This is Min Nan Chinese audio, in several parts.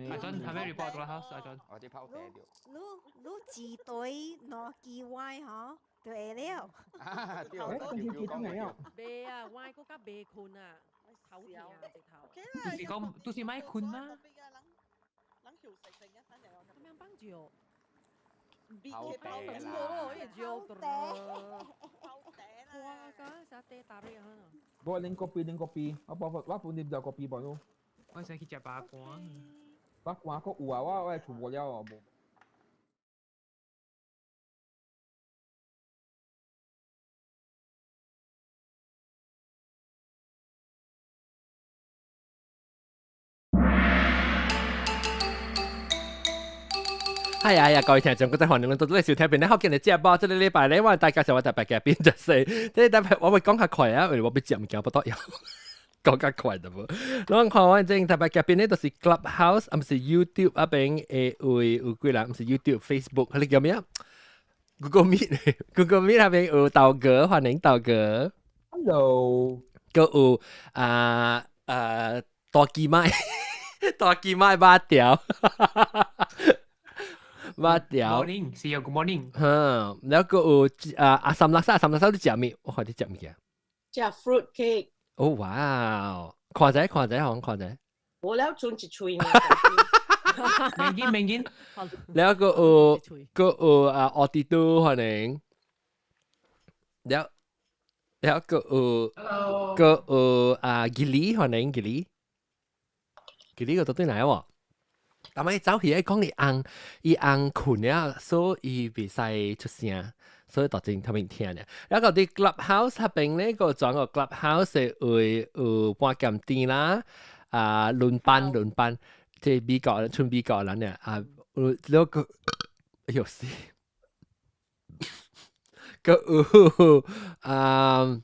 阿俊係咩 report 到啦？阿俊，我啲拋地掉。你你一對兩支歪嗬，就會了。對，誒，條講嚟啊！未啊，歪嗰間未困啊，頭痛啊，直頭。就是講，都是咪困啦。咁樣幫住我。拋地啦！哇！咁成地打俾人。我拎個幣，拎個幣，我幫我本地就個幣幫咯。我想去食八卦。八卦個有啊，我我厝無了哦，無。係啊係啊，各位聽眾，各位歡迎到嚟收聽邊咧，好見你接波，這個禮拜咧，我大家就我特別嘅邊就是，這個禮拜我會講較快啊，因為我要食物件不多要講較快的無。我看我正特別嘅邊咧，就是 Clubhouse，啊，毋是 YouTube 啊邊會有幾人，毋是 YouTube、Facebook，彼個叫咩啊？Google Meet，Google Meet 那邊有豆哥，歡迎豆哥。 Hello。閣有啊啊大雞麥，大雞麥馬條。馬條。 Morning，是有 Good morning。哼，然後閣有啊阿三垃圾，阿三垃圾你食咩？我看你食物件。食 fruit cake。哦哇！看者看者，好看者。無了，剩一喙。明見明見。然後閣有閣有啊奧迪都可能。然然後閣有閣有啊吉利可能吉利。吉利個到底來喎？但係走去講你紅，伊紅困了，所以袂使出聲，所以當真特別聽咧。然後佇 Clubhouse 那邊咧，個轉個 Clubhouse 會有半鹹甜啦，啊輪班輪班，即係美國出美國人咧，啊有那個哎呦死，個有啊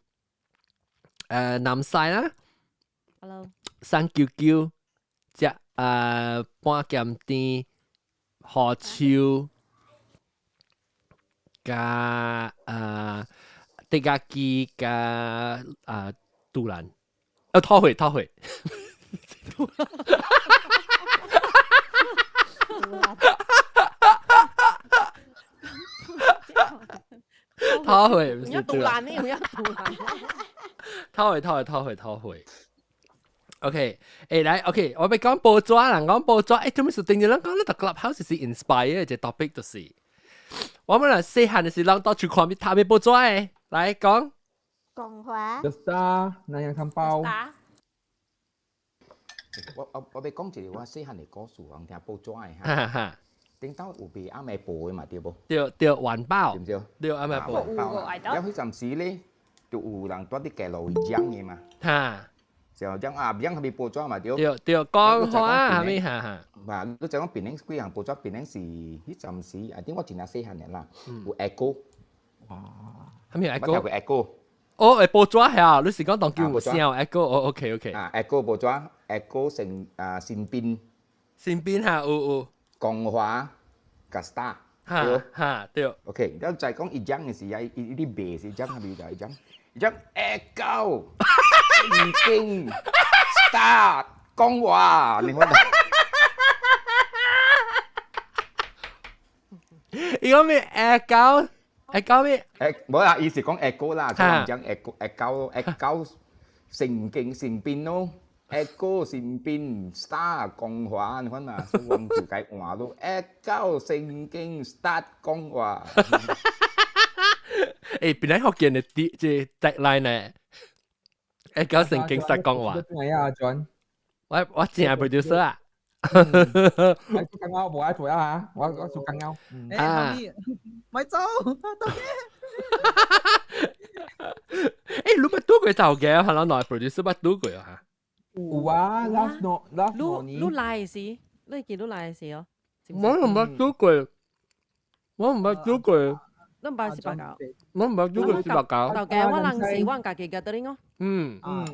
南西啦，Hello， 399只。啊，半鹹甜、何秋加啊，迪加基加啊，杜蘭，啊，拖回拖回，拖回唔是杜蘭呢？有杜蘭，拖回拖回拖回拖回。OK，誒來，OK，我欲講報紙，人講報紙，誒，做咩事？定住人講你個 Clubhouse 是 inspire 這 topic 就是，我們來細漢的時，人到處看咪睇咪報紙的，來講。講話。 The Star 南洋參報。我欲講一個我細漢的故事，人聽報紙的哈。頂頭有賣暗暝報的嘛，對無？對對，晚報。對毋對？對暗暝報。了彼陣時咧，就有人蹛佇街路位講的嘛。哈。就講啊，講係咪報紙嘛？對。對對，講話係咪哈哈？嘛，你就講檳城幾項報紙，檳城是彼陣時，啊，頂我真正細漢的啦，有 Echo。哇！係咪 Echo？我聽過 Echo。哦，會報紙係啊，你是講當叫有聲 Echo？哦，OK OK。啊，Echo 報紙，Echo 成啊新邊。新邊哈有有。光華、甲 Star。哈哈對。 OK，了再講伊講的時啊，伊伊咧賣時講係咪就伊講？伊講 Echo。已經 start 講話，你看到？伊講咩？Echo Echo 咩？誒，無啦，伊是講 Echo 啦，就講 Echo Echo Echo 神經神變咯，Echo 神變 star 講話，你看嘛，所以我就該換咯，Echo 神經 start 講話。誒，本來福建的啲這 tagline 呢？誒，講神經實講話。係啊，阿俊。我正係 producer 啊。我做緊歐，無愛做啊嚇，我做緊歐。啊。咪做，到嘅。誒，你捌拄過頭家，可能內 producer 捌拄過啊？有啊，last no last 你你來時，你記你來時哦。我毋捌拄過，我毋捌拄過。你毋捌489？我毋捌拄過489。頭家我人是我家己個得哩哦。嗯嗯，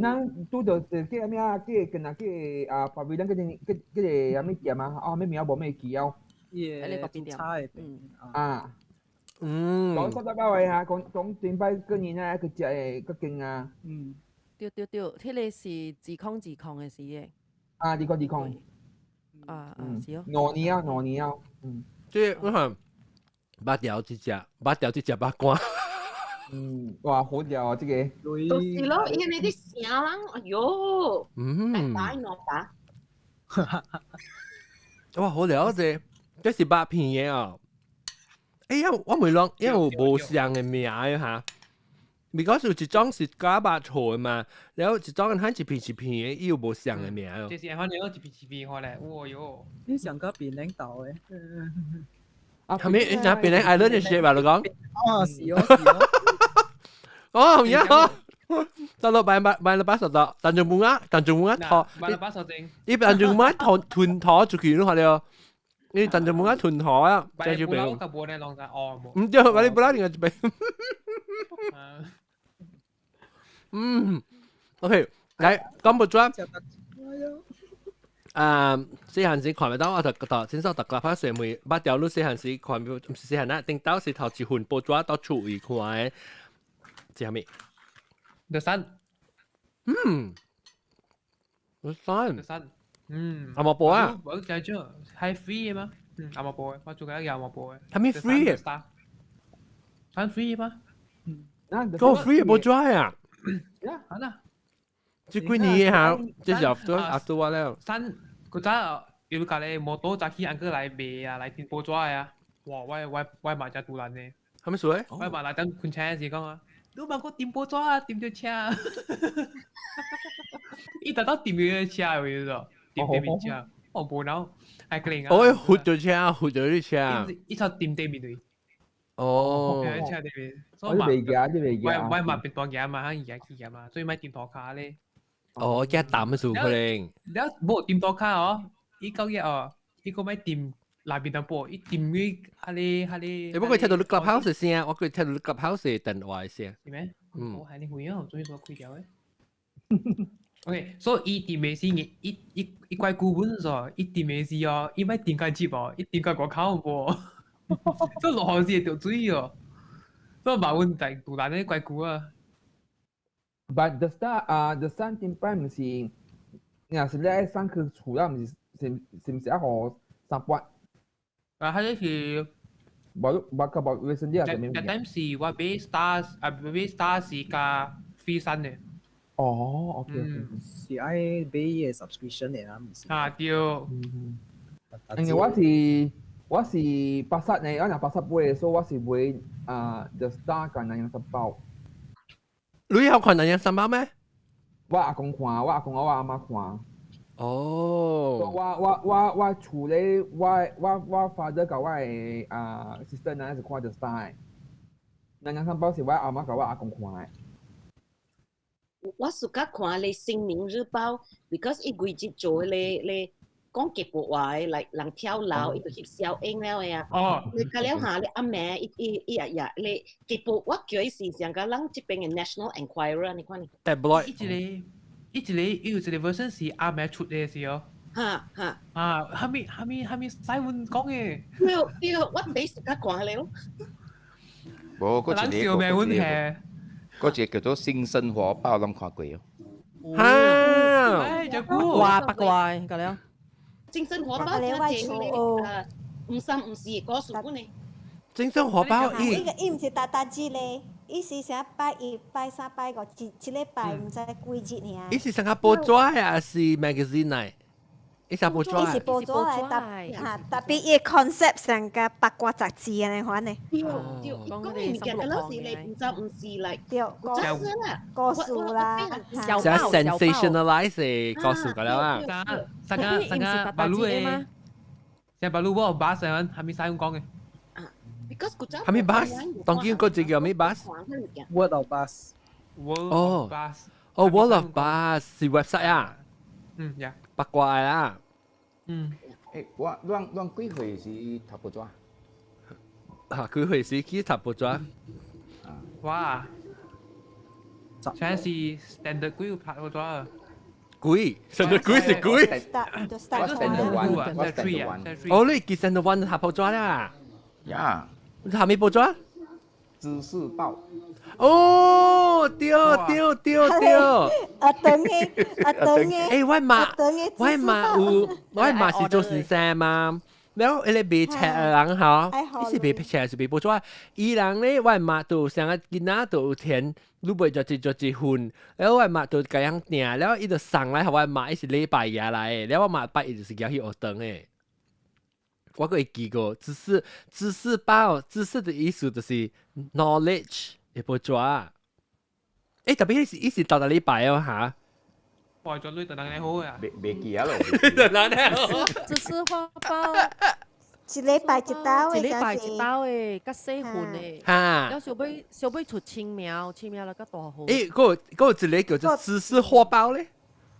咱拄著是叫咩啊？叫跟啊叫啊，法威咱嗰陣嗰嗰個啥物店啊？哦，咩名無咩記哦。耶，你個邊店？嗯啊。嗯。講十八位嚇，講講頂擺過年啊，去食的較勁啊。嗯。對對對，彼個是自控自控的時的。啊，202。啊啊，是哦。 2年啊，2年啊，嗯。這我看捌掉這隻，捌掉這隻肉乾。嗯，哇，好料啊，這個。就是咯，因為你啲聲人，哎喲，打兩打。哇，好料這，這是肉片的哦。哎呀，我袂攏，因為有無相的名的哈。because 有一種是加肉醋的嘛，然後一種係一片一片的，伊有無相的名哦。這是反正一片一片看咧，哦喲。你上個變領導的。啊，係咪？你講變領 island 的寫吧，你講。哦，是哦，是哦。哦，唔要。到了百百百八十度，但就冇啊，但就冇啊，拖。百八十正。你但就冇啊，拖團拖出去，你看了。你但就冇啊，團拖啊，這就變。唔對，我你不拉另外一邊。嗯，OK，來講不轉。啊，細漢時看袂到，我就覺得先生特個拍細妹，捌條路細漢時看，毋是細漢啦，頂到是頭一份報紙到厝位看的，是啥物？The Sun。嗯，The Sun。 The Sun。嗯。紅毛報啊？我記住係 free 的嗎？嗯，紅毛報的，我做緊一個紅毛報的。係咪 free？算 free 嗎？個 free 報紙啊？好啦。這幾年嚇，這是 after 我了。三古早有家咧摩托早起按過來賣啊，來訂報紙啊。哇！我嘛真獨懶呢。係咪說？我嘛來等困車時講啊，你嘛個訂報紙啊，訂著車。伊特到訂著車，有意思哦？訂對面車，我無腦，還可能啊。我會扶著車，扶著你車。伊朝訂對面對。哦。車對面。我未行，你未行。我嘛變大行嘛，而家去行嘛，所以莫訂塗跤咧。哦，驚淡數可能。了無訂塗跤哦，伊講嘢哦，伊個莫訂內面淡薄，伊訂去哈咧哈咧。欸，我過聽到你 Clubhouse 的聲，我過聽到你 Clubhouse 的電話的聲。是咩？嗯。我還你會哦，終於說開掉的。OK，所以伊訂的是伊伊伊怪古本嗦，伊訂的是哦，伊莫訂較入哦，伊訂較外口無。這落雨時會著水哦，所以嘛阮在獨蘭的怪久啊。 But the star 啊，the Sun 頂擺毋是，若是你愛送去厝啦，毋是是是毋是愛予三百？啊，彼個是無無較無衛生紙啊？那那當時我買 Star 啊，買 Star 是加 free 三的。哦，OK OK，是愛買伊个 subscription 的啦，毋是？啊對。因為我是巴剎呢，我若巴剎買，所以我是買啊 The Star 佮南洋三寶。你有看南洋三寶咩？我阿公看，我阿公我阿媽看。哦。我厝咧，我 father 佮我的啊 sister 呢是看 The Star 的。南洋三寶是我阿媽佮我阿公看的。我暑假看咧《新民日報》，because 伊規日做咧咧講吉國話的，來人跳樓，伊就翕小影了的啊。哦。你睇了下咧暗暝，伊伊伊日日咧吉報，我叫伊是像個咱這邊的 National Enquirer，你看你。 Tabloid。伊一個伊一個伊有一個 version 是暗暝出的時候。哈哈。啊，哈咪哈咪哈咪西文講的。對對，我第一時間看了。無，嗰一個咱小妹阮係。嗰一個叫做《新生活報》，攏看過哦。哈！哎，這久。哇，八卦個了。精神火爆真正咧，毋三毋四故事本呢。精神火爆，伊個伊毋是單單日咧，伊是啥拜一、拜三、拜五，一一禮拜毋知幾日爾。伊是上個報紙還是 magazine 來？伊是報紙。伊是報紙來，特嚇特別伊 concept 上個八卦雜誌按呢款的。對對，伊講的物件，敢若是咧毋三毋四來，對，故事啦，故事啦，小報 sensationalize 的故事個了啊。啥個啥個巴魯的，啥巴魯我巴上還沒使用講的。還沒巴？當今個這個咩巴？World of Buzz。 World of Buzz。哦，World of Buzz 是 website 啊。嗯呀。八卦啊。嗯。誒，我咱咱幾歲時讀報紙？嚇，幾歲時去讀報紙？哇！現在是 standard 幾有拍報紙啊？幾？standard 幾是幾？我 standard one，我 standard one。哦，你記 standard one 讀報紙啦？呀。你讀咩報紙？知識報。哦，對對對對。阿等嘅，阿等嘅。欸，我媽，我媽有，我媽是做先生嘛。了，彼个賣冊的人吼，伊是賣冊是賣報紙。伊人咧，我媽就啥個囡仔就有錢，你買就一就一份。了，我媽就共人訂，了伊就送來予我媽，伊是禮拜日來的。了，我媽拜一就是舉去學堂的。我閣會記過，知識報，知識的意思就是 knowledge 的報紙。欸，特別是伊是逐逐禮拜哦，哈。哇！做女特人好啊！袂記啊咯。特人好。知識畫報。一禮拜一兜一禮拜一兜的，較細份的。哈。了小尾小尾出青苗，青苗了較大號。欸，閣有一个叫做知識畫報咧。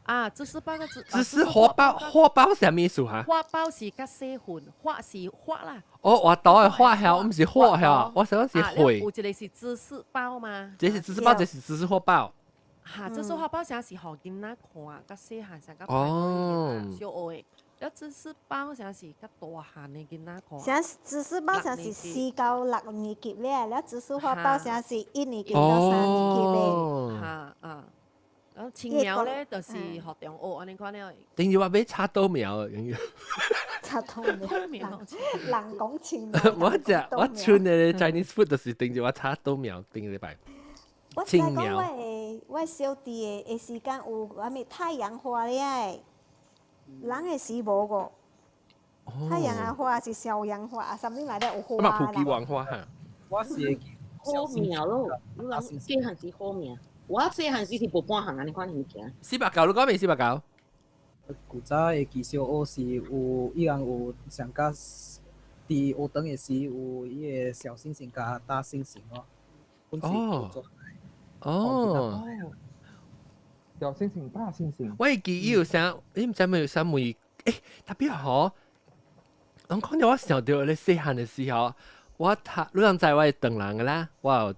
啊，知識報個知。知識畫報，畫報啥物意思哈？畫報是較細份，畫是畫啦。哦，畫刀的畫曉，毋是畫曉，我想講是繪。有一个是知識報嘛？這是知識報，這是知識畫報。哈，知識畫報啥是予囡仔看，較細漢上較哦，小學的。了知識報啥是較大漢的囡仔看。啥知識報啥是4到6年級咧，了知識畫報啥是1年級到3年級的。哈啊。然後青苗咧，就是學中學按呢款了。等於我欲插豆苗，等於。插豆苗，人講青苗。我食我剩的 Chinese food 就是等於我插豆苗，頂禮拜。我知講我的小弟的時間有啥物太陽花咧，人的時無個。太陽仔花是朝陽花啊，啥物來咧有花啦。普吉王花哈。我是會記好苗咯，你人細漢時好苗。我細漢時是無半項按呢款物件。四百九，你講未四百九？古早會記小學是有，伊人有上甲佇學堂的時有伊个小星星佮大星星咯。哦。哦。小星星、大星星。我會記伊有啥？你毋知有啥物？欸，特別吼，人講到我想著咧細漢的時候，我讀，你人知我是唐人个啦，我有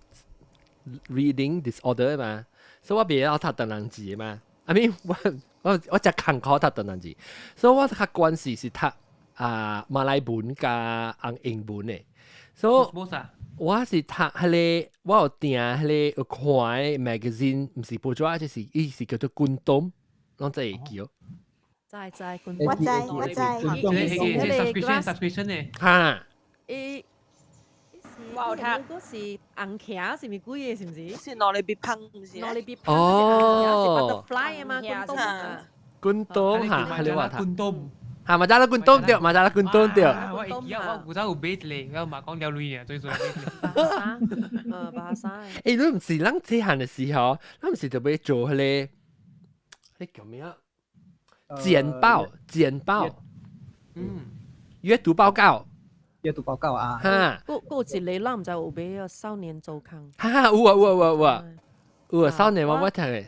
reading disorder 嘛，所以我袂曉讀唐人字嘛。I mean，我誠艱苦讀唐人字，所以我較慣勢是讀啊馬來文佮英文的。所以我是讀彼個，我有訂彼個有看的 magazine，毋是報紙，就是伊是叫做軍東，攏知會記哦。知知軍我知我知。這個 subscription 的。哈。伊。我有讀。嗰是紅騎是咪鬼個？是毋是？是攞嚟別噴，毋是？攞嚟別噴哦。是 butterfly 啊嘛，軍東。軍東哈，係你話軍東。哈，馬扎拉軍東對，馬扎拉軍東對。我會記啊，我古早有買一个，我嘛講了鐳啊，最數買一个。巴沙。欸，你毋是咱細漢的時候，咱毋是特別做彼個，彼叫咩啊？簡報，簡報。閱讀報告。閱讀報告啊！哈，閣閣有一个咱毋知有買啊《少年週刊》。哈哈，有啊有啊有啊有啊，有啊，少年我我聽的。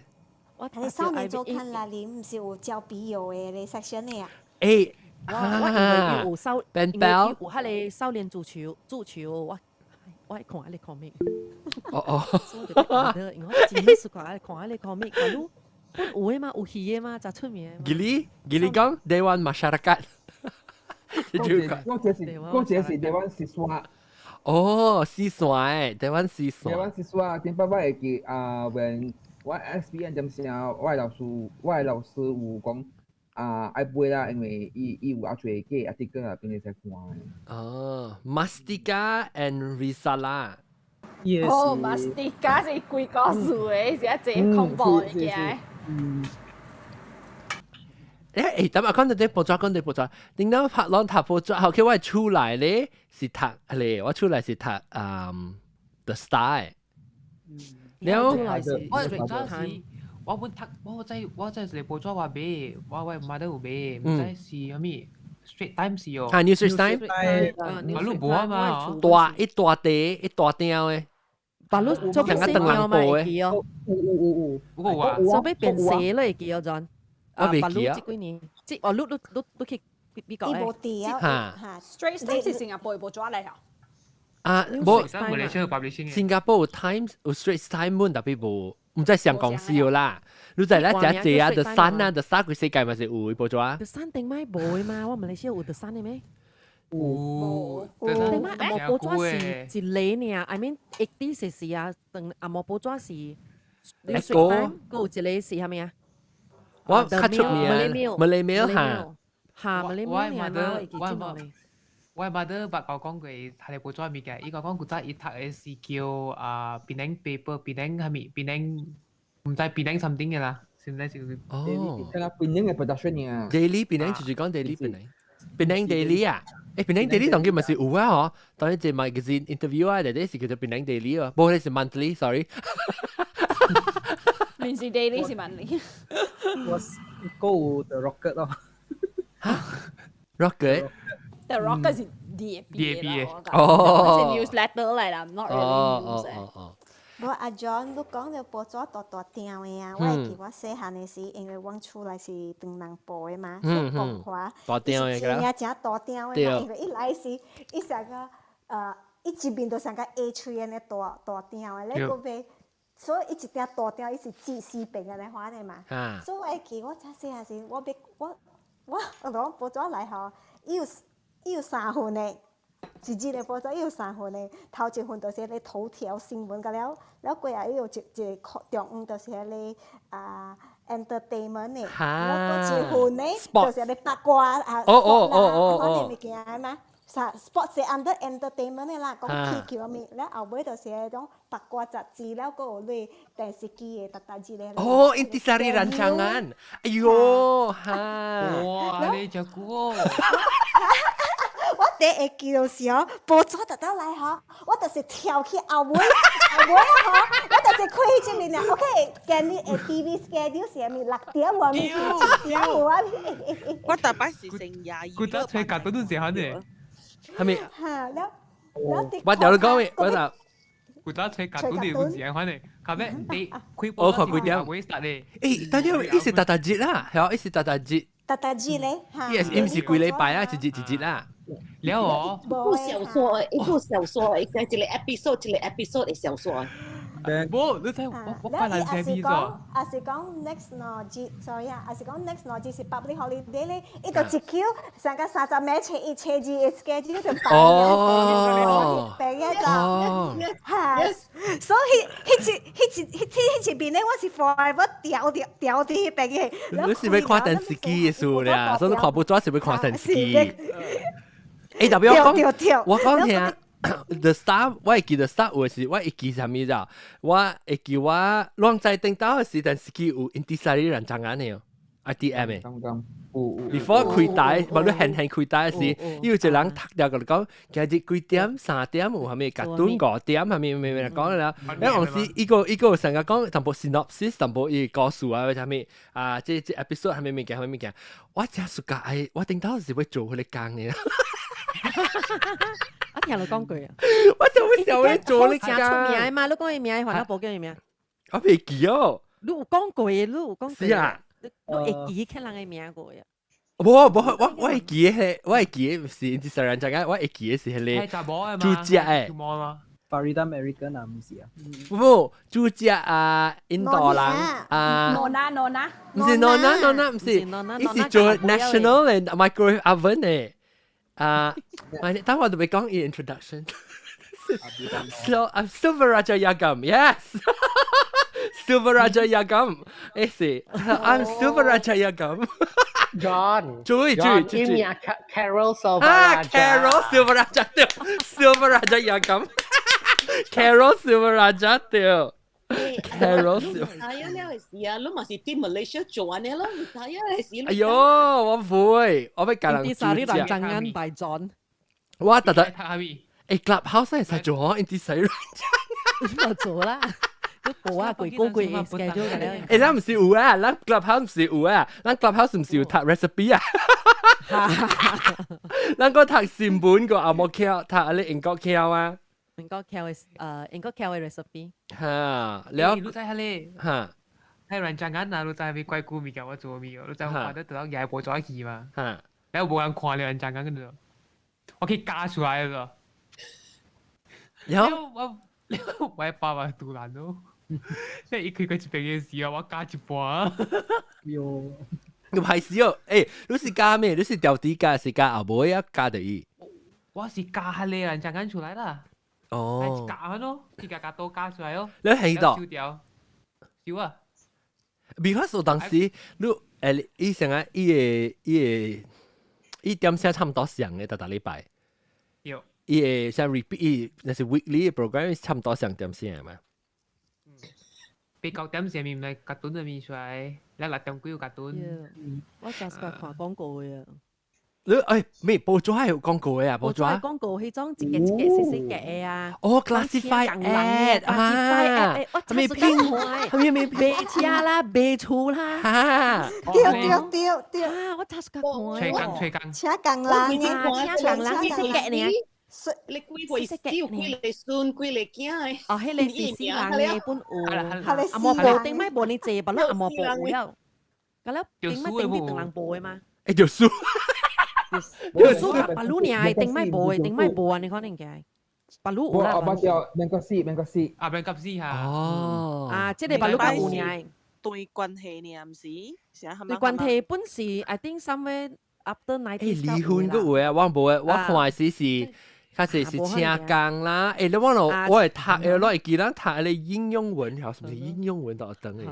我彼少年週刊內面毋是有交筆友的咧 section 的啊？欸，我因為伊有少，因為伊有彼个少年足球足球，我愛看彼个 comic。哦哦。所以我就因為我真喜歡看彼个 comic，假如有的嘛，有戲的嘛，誠出名。吉利吉利講 Dewan Masyarakat。我這是 Dewan Siswa。哦，Siswa 的，Dewan Siswa。 Dewan Siswa，頂擺我會記啊，when 我 SPM 陣時啊，我的老師有講啊，愛買啦，因為伊有後濟個 article 啊，變會使看的。哦，Mastika and Risala。哦，Mastika 是鬼故事的，是一個恐怖的件。嗯。欸欸，等下講到啲報紙，講到報紙，點解拍攏讀報紙？後期我出來咧是讀咧，我出來是讀The Star。了，我最早是，我本讀，我在是報紙我買，我媽都有買，毋知是啥物 Straits Times 是哦。啊，New Straits Times。啊，你無啊嘛？大一大塊一大張的。把你做變細嘛會記哦。有有有有。有啊。做欲變細了會記哦，John。我袂記啊。這幾年，這哦，你去美國伊無佇啊。哈。 Straits Times 是新加坡報紙來啊。啊，無。新加坡有 Times 有 Straits Times 本，特別無，毋知上公司啦。你知啦，誠濟啊，The Sun 啊，The Star 規世界嘛是有報紙啊。 The Sun 頂擺無的嘛，我馬來西亞有 The Sun 的咩？有，你媽紅毛報紙是一個爾，I mean 一啲是是啊，當紅毛報紙是一個，閣有一個是啥物啊？我較出名，Malay Mail 哈，哈 Malay Mail 爾嘛，我媽我媽捌我講過，他哋報紙物件，伊個講古早伊讀的是叫啊檳城 paper，檳城啥物，檳城毋知檳城 something 的啦，是毋是？哦，聽下檳城的 production 啊，Daily 檳城就是講 Daily 檳城，檳城 Daily 啊，誒檳城 Daily 當然咪是有啊嗬，當然這 magazine interview 啊，啲是叫做檳城 Daily 啊，無，是 monthly，sorry。唔是 daily 是 monthly。我閣有 The Rocket 咯。 Rocket。 The Rocket 是 DAP 的啦，哦，是 newsletter 嚟啦，not really news。哦哦。無阿 John，你講著報紙大大張的啊，我會記我細漢的時，因為阮厝內是唐人埔的嘛，所以光華大張的，真正誠大張的嘛，因為伊來時，伊上個伊一面就像個 A3 按呢大大張的，咧閣買，所以伊一張大張，伊是折四邊按呢款的嘛。所以我會記我真細漢時，我欲我我我講報紙來吼，伊有三份的。一日的報紙伊有三份的，頭一份就是彼個頭條新聞，甲了了過後伊有一一個中央就是彼個啊 entertainment 的，了閣一份呢，就是彼個八卦啊，哦款的物件的嘛。啥 sports 是 under entertainment 的啦，講踢球物，了後尾就是彼種八卦雜誌，了閣有類電視機的，逐逐日的。哦，Intisari rancangan，哎喲，哈，哇，你真久哦。我第一會記就是哦，報紙特登來吼，我就是跳去後尾，後尾吼，我就是開彼這面啊。OK，今日的 TV schedule 是啥物6點有物，7點有啊。我逐擺是成22。古早吹卡都是這樣的。係咪？嚇了了，我掉你講咩？我就古早吹卡都是這樣款的，卡咩？你開我看幾點？會殺的。誒，但係伊是逐逐日啦，係啊，伊是逐逐日。逐逐日咧，嚇。伊是毋是規禮拜啊？一日一日啦。了哦，一部小說，一部小說，一個一個 episode，一個 episode 的小說。無，你睇我我擺爛聲咗。也是講 next 兩日，sorry 啊，也是講 next 兩日是 public holiday 咧，伊就一 Q 上個30暝初一初二的 schedule 就排排嘅就嚇，所以彼一彼一彼彼一邊咧，我是 forever 掉掉掉佇彼邊嘅。你是欲看電視機的事咧，所以你看報紙是欲看電視機。誒，特別我講，我講聽。The Star，我會記 The Star 有時，我會記啥物咋？我會記我攏在頂頭的時，電視機有 Intisari rancangan 的哦，RTM 的。Before 開台，無你輕輕開台的時，伊有一個人讀掉佮你講，今日幾點？3點有啥物？卡通5點，啥物咩咩講了。因為時伊個伊個成日講淡薄 synopsis，淡薄伊故事啊，啥物啊？這這 episode 啥物物件，啥物物件，我真暑假愛，我頂頭是欲做彼個工的。我聽你講過啊，我就會想欲做你真出名嘛？你講伊名，還得報叫伊名？我袂記哦。你有講過，你有講過。是啊。你會記起人的名過啊？無無，我我會記的，我會記的是是人講我會記的是彼個主角的。 Farida American 啊，毋是啊？無，主角啊，印度人啊。 Nona Nona。毋是 Nona Nona，毋是，伊是做 national 的 microwave oven 的。啊，等我就欲講伊 introduction。So I'm Silveraja Yagam, yes. Silveraja Yagam，誒是，I'm Silveraja Yagam。 John，注意注意注意，伊名 Carol Silveraja。啊，Carol Silveraja 對，Silveraja Yagam。Carol Silveraja 對。Carol Silver。係啊，你係是啊，你嘛是佇 Malaysia 做按呢咯，係啊，係是。哎喲，我唔會，我欲共人 Intisari rancangan by John。我特特，誒 Clubhouse 會使做嗬，Intisari rancangan。冇做啦，你報啊，幾個月 schedule 嘅咧。誒，咱毋是有啊，咱 Clubhouse 毋是有啊，咱 Clubhouse 毋是有讀 recipe 啊。咱閣讀新聞個紅毛橋，讀啊你英國橋啊。英國橋的英國橋的 recipe。哈，了。你知彼个？哈。係 rancangan 啊，你知咪怪古物件我做物哦，你知我看得到也無做去嘛？哈。然後無人看了 rancangan 嗰度，我去加出來了。然後我我爸爸突然咯，即係伊開過一邊嘅時候，我加一半。喲。你歹勢哦，誒，你是加咩？你是調底加，是加後尾啊？加著伊。我是加下你人陣間出來啦。哦。加咯，佢加加多加出來咯。你喺度？燒掉，燒啊！ Because 我當時你伊成日伊個伊個伊點寫差唔多上嘅，逐逐禮拜。有。伊個像 repeat，伊那是 weekly program 差唔多上點寫嘛。比較點寫面咪格短嘅面出來，你6點幾有格短。我就是看廣告嘅。你咩報紙係有廣告嘅啊？報紙廣告係種一個一個細細個嘅啊。哦，classify ad 啊，係咪拼？係咪賣車啦，賣厝啦。哈！對對對對。啊，我就是看。吹工吹工。請工人嘅，請工人細細個呢。你幾歲只有幾個孫，幾個囝的。哦，彼個是死人的本有。阿毛報頂擺無呢濟，別攏阿毛報有了。咁了頂擺頂啲唐人報的嗎？就輸。就輸別攏爾頂擺無的，頂擺無啊！你可能嘅。別攏有啦。我叫免國死，免國死。啊，免國死哈。哦。啊，這個別攏較有爾。對關係爾，毋是？對關係本是 I think somewhere after 90。離婚閣有啊，我無啊，我看時是。較濟是請工啦，你我咯，我會讀的，我會記得讀個應用文，係是毋是應用文都等的？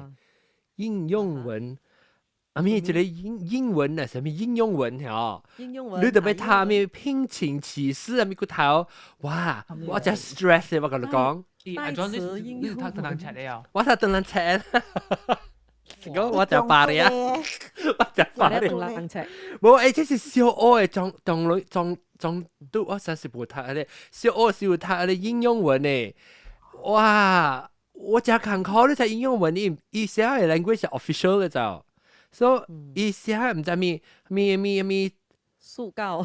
應用文，啊咪一個英文啊，啥物應用文吼？應用文，你特別讀咩聘請啟事啊，咪個頭，哇！我真 stress 的，我共你講。阿莊你你讀唐人冊的哦？我讀唐人冊。是講我食飽咧，我食飽咧。無，這是小學的中中類中中都我實是無讀咧，小學是有讀咧應用文的。哇！我誠艱苦，你睇應用文，伊伊寫的 language 是 official 的就，所以伊寫毋知物物物物。塑膠。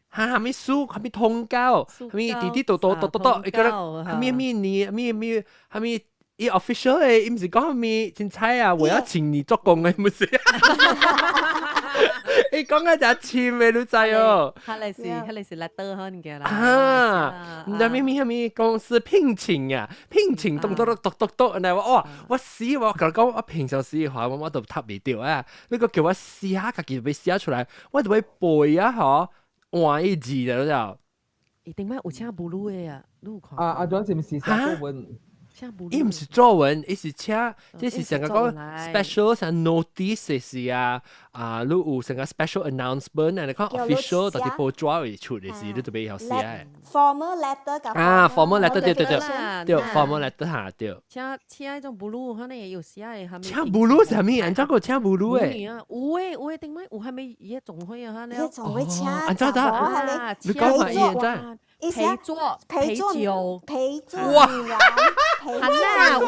哈，啥物書，啥物通告，啥物滴滴嘟嘟嘟嘟嘟，一個啥物物年，物物啥物。伊 official 的，伊毋是講啥物凊彩啊，我要請你做工的，毋是？伊講個誠深的，你知哦？彼個是 letter 可能嘅啦。啊，毋知物物啥物公司聘請啊，聘請咚咚咚咚咚咚，然後哇，我死我共你講，我平常時話我都讀袂著啊，你閣叫我寫，家己欲寫出來，我就欲背啊，嗬，換伊字了就。伊頂擺有請母女的啊，你有看？啊啊，陣是毋是寫作文？伊毋是作文，伊是請，這是成個講 special 啥 notice 是啊，啊，你有成個 special announcement 啊，你看 official 特別報紙會出的時，你就欲曉寫。 formal letter 啊，formal letter 對對對，對 formal letter 哈對。請請彼種母女，可能會有寫的，蝦米？請母女啥物？按怎個請母女的？有誒有誒，頂擺有蝦米伊個總會啊，哈了。伊總會請。按怎怎？你講下伊按怎？陪坐陪酒陪坐哇！陪啦，我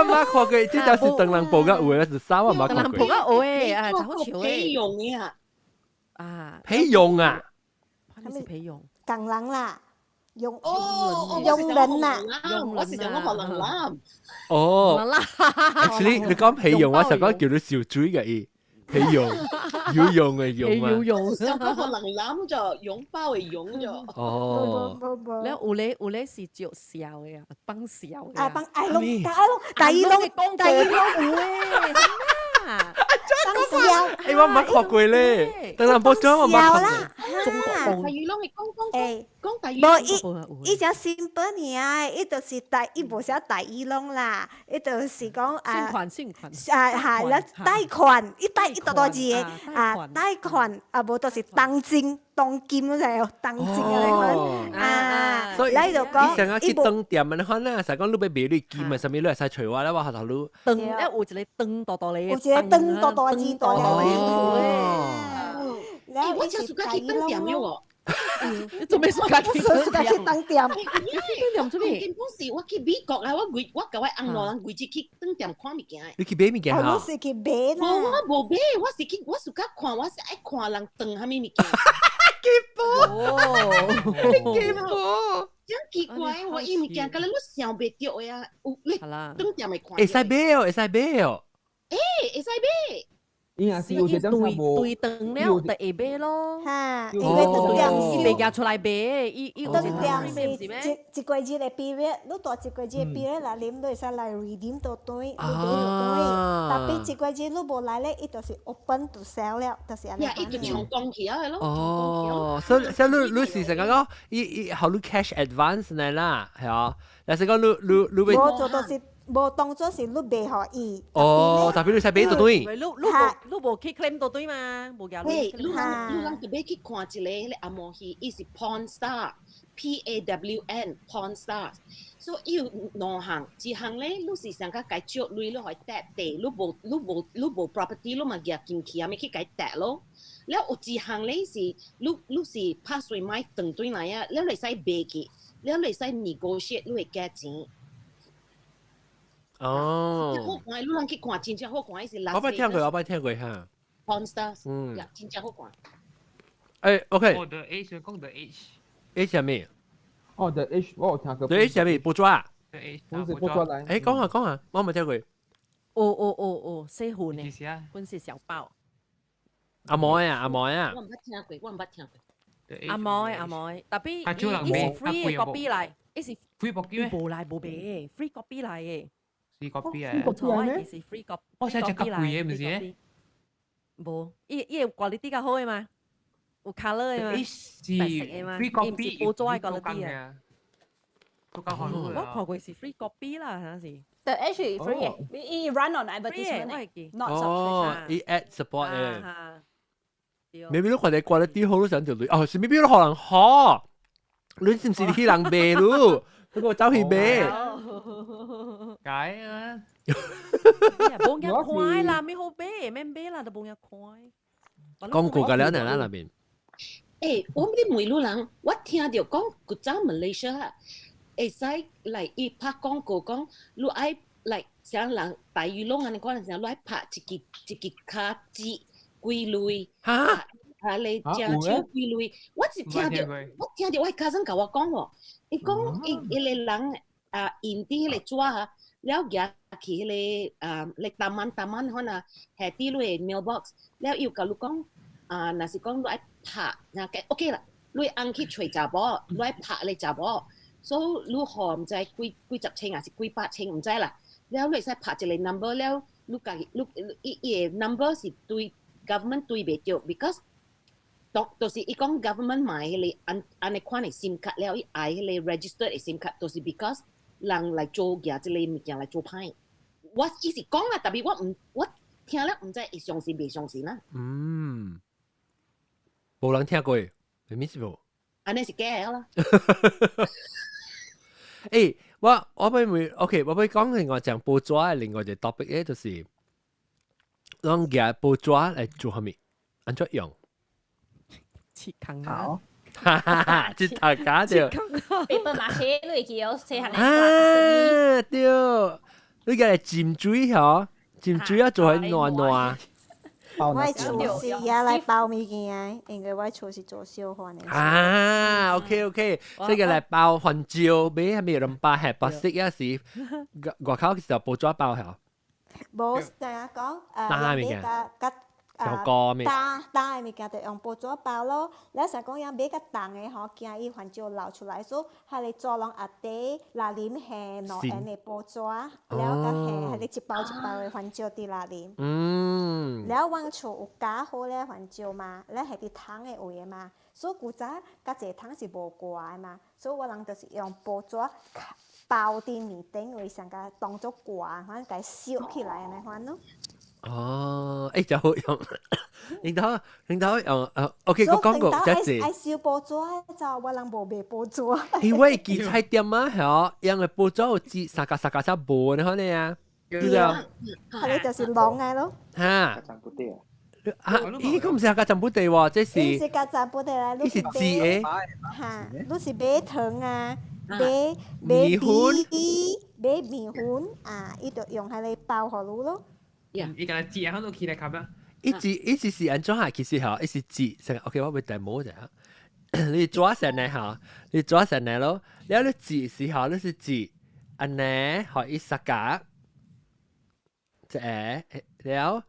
冇看過，這就是唐人報甲有的，是啥我冇看過。唐人報甲有的啊，真好笑的。陪傭的啊，啊，陪傭啊，係是陪傭？工人啦，傭哦，傭人啦，我是想講學人攬。哦，actually 你講陪傭，我想講叫你小水嘅伊。陪傭，有用嘅用啊！有用，想講學人攬就擁抱嘅擁就。哦，了有咧有咧是招笑嘅啊，幫笑嘅。啊，幫愛攏，大愛攏，大耳攏，大耳攏有誒。幫笑。我毋捌看過咧，當然報紙我毋捌看過。中國大耳攏會講講欸，講大耳。無伊伊誠 simple 爾，伊就是大，伊無寫大耳窿啦，伊就是講啊。信款信款。啊，係啦，貸款，伊貸伊大大字的啊，貸款啊，無就是當金當金嗰隻，當金啊，款啊，所以來就講，伊成日去當店啊，款啊，成講你欲買你金啊，啥物你會使揣我咧，我學頭你。當，有一個當大大咧，有一個當大大字大哦。我真暑假去當店了哦。你做咩暑假去？暑假去當店？當店做咩？根本是我去美國啊！我規我共我翁老人規日去當店看物件的。你去買物件哈？我是去買啦。無，我無買，我是去我暑假看，我是愛看人當啥物物件。結波，結波，真奇怪，我伊物件，敢若你想袂著的啊！有你當店會看。會使買哦，會使買哦。欸，會使買。伊若是有一點對對斷了就會買咯。哈，因為斷點伊袂夾出來賣，伊伊有斷點是一一個月的 period，你蹛一個月的 period 來啉，你會使來 redeem 倒轉，你買就轉。但係一個月你無來咧，伊就是 open to sell 了，就是按呢。伊就長講起來咯。哦，所以所以你你是成個講，伊伊予你 cash advance 呢啦，係啊，但是講你你你無做就是無當做是你賣予伊。哦，特別你使買倒轉。你你無你無去 claim 倒轉嘛？無夾喂，你人你人特別去看一個彼个紅毛戲，伊是 Pawn Star，P A W N Pawn Star。所以伊有兩項，一項咧，你是上較共借鐳，你予伊貸地，你無你無你無 property，你嘛夾進去，啊咪去共貸咯。了有一項咧是，你你是拍碎買轉轉來啊，了你會使賣去，了你會使 negotiate，你會加錢。哦，好看，你人去看，真正好看，伊是我捌聽過，我捌聽過哈。 Pawn Stars，嗯，真正好看。誒，OK。哦，The Age 講 The Age。 Age 係咩？哦，The Age 我有聽過。 The Age 係咩？報紙啊？ The Age，報紙來。誒，講下講下，我冇聽過。哦哦哦哦，細份的，本是小包。阿妹啊，阿妹啊。我毋捌聽過，我毋捌聽過。阿妹阿妹，特別伊是 free copy 來，伊是 free copy 咩？無來無賣，free copy 來的。 free copy 啊！冇錯，伊是 free copy。我寫只較貴的，毋是？無，伊伊個 quality 較好的嘛，有 colour 的嘛，伊是 free copy，伊毋是報紙的 quality 啊。我看過是 free copy 啦，係是。 The actually free 嘅，伊 run on advertisement ，not 哦，伊 ad support 嘅。maybe 你看你 quality 好，你想就哦，是 maybe 你可能好，你是毋是去人賣咯？你個走去買。解啊！無人看啦，咩好買，免買啦，都無人看。廣告㗎了，嗱那邊。誒，我你問路人，我聽著講古早 Malaysia 會使來伊拍廣告講，你愛來像人大魚攏按呢款，像你愛拍一支一支跤子幾鐳，哈，啊你正手幾鐳，我是聽著，我聽著我家長共我講喎，伊講伊伊个人啊，印佇彼个紙啊，了舉去彼个啊，你 taman taman 可能下佇你的 mailbox，了伊有共你講啊，若是講你愛拍，若個 OK 啦，你翁去揣查某，你愛拍你查某，所以你予毋知幾幾十千還是幾百千，毋知啦。了你會使拍一個 number 了，你家己你伊伊个 number 是對 government 對袂著，because 當就是伊講 government 買彼個按按呢款的 SIM 卡了，伊愛彼個 register 的 SIM 卡，就是 because 人來做舉這个物件來做歹。我伊是講啦，但是我毋我聽了毋知會相信袂相信啦。嗯，無人聽過，係咩事無？按呢是假的啦。誒，我我欲問，OK，我欲講另外講報紙的另外一個 topic 咧，就是攏舉報紙來做啥物？按怎用？切空啊！哈哈哈！切頭家對。 paper mache 你會記哦，細漢啊對，你舉來浸水吼，浸水啊做彼爛爛。我厝是也來包物件，因為我厝是做燒飯的。啊，OK OK，這個來包番椒，買啥物兩包係白色也是，外口其實報紙包嚇。無，等下講，打物件，甲小糕咩？打打的物件就用報紙包咯。你若講用買較重的吼，驚伊番椒流出來，所以彼个紙攏壓底，內面下兩層的報紙，了佮下彼个一包一包的番椒佇內面。了，阮厝有加好咧番椒嘛，了係佇桶的位的嘛，所以古早較濟桶是無蓋的嘛，所以我人就是用報紙包佇面頂位，上共當做蓋，反正共燒起來按呢款咯。哦，欸，真好用，領導領導用，OK，我講過這是。愛燒報紙，就我人無賣報紙。因為記菜店啊，係用的報紙有紙三格三格才無的可能啊，對不對？彼个就是籠的咯。哈。啊！咦，佢毋是客家本地喎，這是。伊是客家本地來，伊是紙的。哈，你是買糖啊，買買麵粉，買麵粉啊，伊就用彼个包予你咯。伊敢若紙啊，都起來冚啊。伊紙伊紙是按怎啊？其實吼，伊是紙，成 OK，我欲 demo 一下。你抓成呢吼，你抓成呢咯，了你紙時候你是紙，按呢予伊三格，一個了，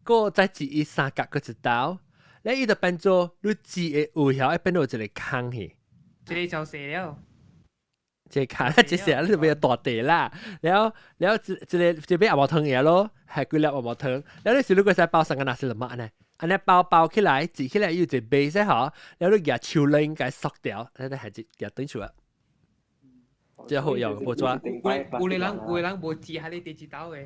個再折伊三角個一刀，咧伊就變做你折的有效，會變做一個空去。這個就死了。這個卡這成你變大地啦，然後然後這這個這邊紅毛湯嘢咯，係幾粒紅毛湯，然後你是如果使包三個 nasi lemak 呢？按呢包包起來，折起來有一個 base 嗬，然後你舉手拎共縮掉，你係一舉轉出來，這好用無紙。有的人有的人無折喺你第一刀的。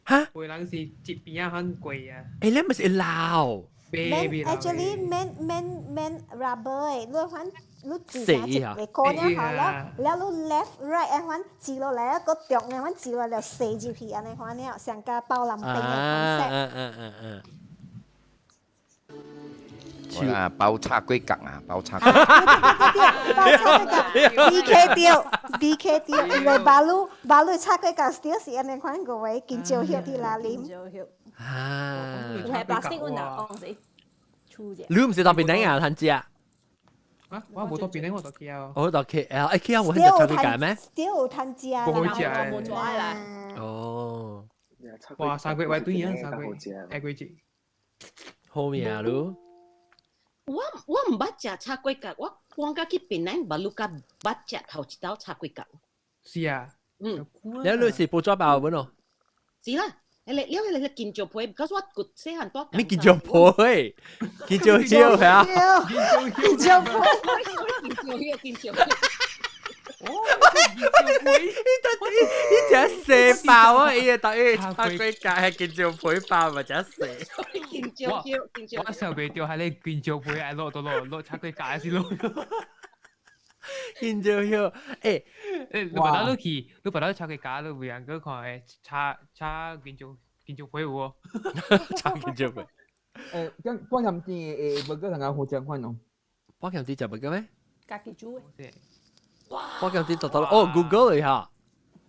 哈？有的人是折邊仔很貴啊。欸，你毋是會老？Actually，免免免 rubber 的，你反你折一個個了後了，了你 left right 按款折落來，個中按款折落來，射入去按呢款了，上加包藍冰的款式。嗯嗯嗯嗯。啊，包叉龜角啊，包叉。對對對，包叉龜角，B K 掉，B K 掉，因為馬路馬路叉龜角掉是按呢款個話，金蕉葉佇哪裡？啊！有係白色阮若講是粗者。你毋是到檳城啊，趁食？啊，我無到檳城，我到 KL。我到 KL，欸 KL 有很食叉龜角咩？掉有趁食。無好食。無抓啦。哦。哇，三個月對啊，三個月，下個月。好命啊，你。我我毋捌食炒粿角，我趕甲去檳城馬六甲捌食頭一道炒粿角。是啊，嗯。你你是報紙包本哦？是啦，迄個了彼個金蕉皮，可是我骨細漢帶。你金蕉皮，金蕉葉係啊？金蕉皮，金蕉葉，金蕉葉。哦，伊伊食四包啊！伊個當伊炒粿角係金蕉皮包，咪食四。金蕉葉，金蕉。我想袂著係你金蕉皮愛落到落落炒粿角是落。金蕉葉，欸，欸，你把它落去，你把它炒粿角，你有人閣看會炒炒金蕉金蕉皮有無？炒金蕉皮。欸，咁半鹹甜的burger 同阿好食款哦。半鹹甜食 burger 咩？家己煮的。我今日就到哦，Google 一下。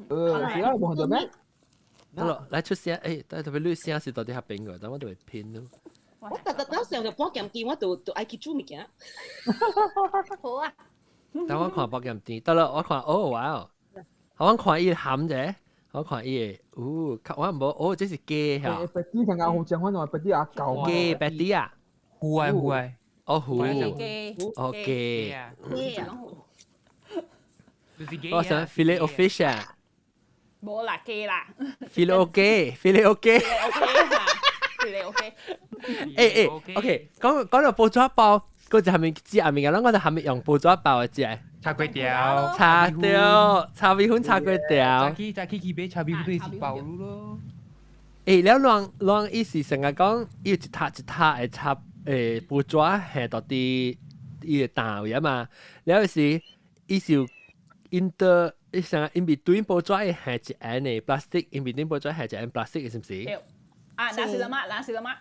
是啊，無看著咩？得咯，來出聲，欸，但特別你聲是到底較邊個，等我就會拼咯。我特特到上就半鹹甜，我就就愛去煮物件。好啊。等我看半鹹甜，得咯，我看哦哇哦，我看伊含者，我看伊個，哦，我無，哦，這是雞嚇。白豬同阿好食款哦，白豬阿狗。雞白豬啊？糊啊糊啊。哦糊。雞。哦雞。雞啊。我想 fillet o fish 啊，無啦雞啦，fillet o 雞，fillet o 雞，fillet o 雞。欸欸，OK，講講到報紙包，嗰就係咪知下面嘅？咱我就係咪用報紙包嘅食？炒粿條，炒條，炒米粉，炒粿條。早起早起去買炒米粉就是包咯。欸，了人人伊是成日講，伊一塔一塔會插欸報紙下到佇伊個單位啊嘛，了是伊是。inter 伊成 in between 報紙會下一層的 plastic，in between 報紙下一層 plastic 是毋是？對。啊，nasi lemak，nasi lemak。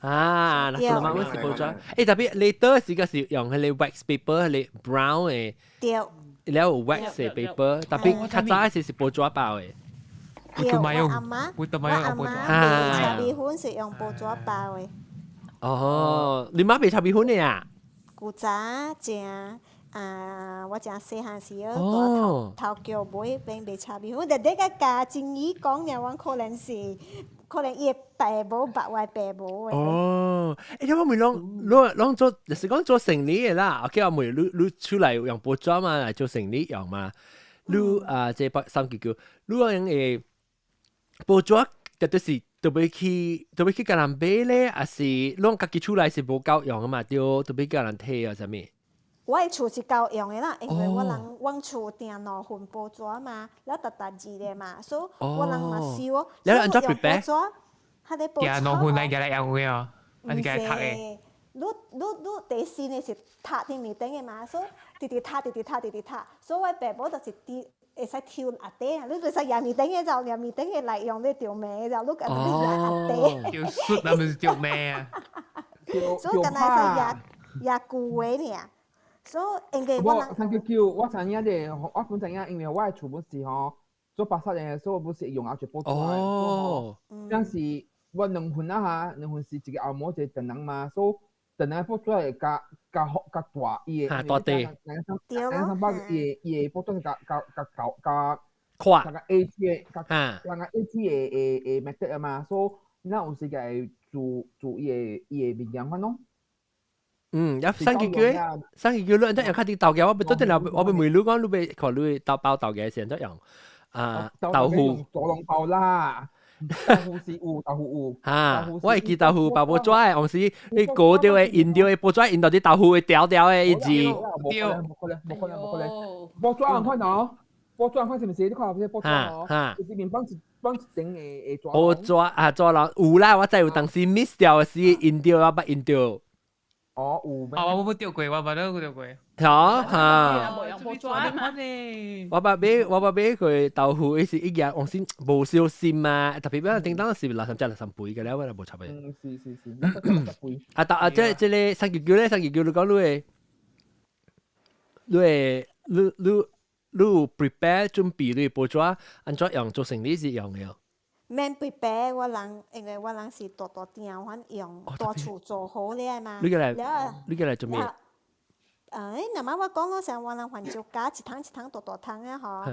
啊，nasi lemak 阮是報紙。欸，特別 later 時個是用彼個 wax paper，彼個 brown 的。對。了有 wax 的 paper，特別較早時是報紙包的。對，我阿媽，我阿媽賣炒米粉是用報紙包的。哦，你媽賣炒米粉的啊？古早正。啊！我誠細漢時候，蹛頭橋尾彼邊賣炒米粉，我特地共教真語講爾，阮可能是可能伊的爸母捌我的爸母的。哦，欸，我問攏攏攏做，就是講做生意的啦。OK，我問你，你出來用報紙嘛，來做生意用嘛？你啊，這八三九九，你用的報紙，絕對是特別去特別去共人買咧，還是攏家己出來是無夠用的嘛？對，特別共人提啊啥物？我的厝是夠用的啦，因為我人阮厝訂兩份報紙嘛，了沓沓字的嘛，所以我人嘛收。你按怎 prepare？訂兩份來來用的哦，還是共讀的？你你你第四呢是讀佇面頂的嘛，所以直直讀，直直讀，直直讀，所以我爸母就是佇會使抽壓底啊，你袂使壓面頂的就壓面頂的來用咧著命就你家己壓壓底。著術啊，毋是著命啊。所以敢若會使壓壓舊的爾。所以應該我人。三九九，我知影咧，我本知影，因為我的厝本是吼做白沙的，所以我本是用後一報紙。哦。但是我兩份啊哈，兩份是一個後毛一個唐人嘛，所以唐人報紙會較較較大，伊的。大塊。兩三百，伊的伊的報紙是較較較較較寬。較 A 4的，較較 A 4的的的 method 啊嘛，所以咱有時會。做做伊個物件款咯。嗯，有三幾句，三幾句你按怎用較啲豆嘅，我欲倒轉來，我欲問你講，你欲看你豆包豆嘅是按怎用啊？豆腐。佐籠包啦，豆腐是有，豆腐有。哈，我會記豆腐包報紙的，往時你過掉的、印掉的報紙，印到啲豆腐會掉掉的一字。無可能，無可能，無可能，無可能。報紙按款哦，報紙按款是毋是？你看下報紙哦，就是面放一放一頂的紙。報紙啊，紙人有啦，我知有當時 miss 掉的時，印掉我捌印掉。哦，有。啊，我冇掉過，我捌都掉過。嚇嚇！我捌買過豆腐，伊是一日往時無小心嘛，特別我頂當是63隻63杯嘅了，我就無插嘅。嗯，是是是，63杯。啊，但啊，這個三九九咧，三九九你講你會，你會，你你你有 prepare 準備你報紙按怎用做生理是用嘅？免 prepare 我人，因為我人是大大店，阮用大厝做好了嘛。你過來，你過來做咩？誒，那麼我講我上我人番椒加一桶一桶大大桶的吼，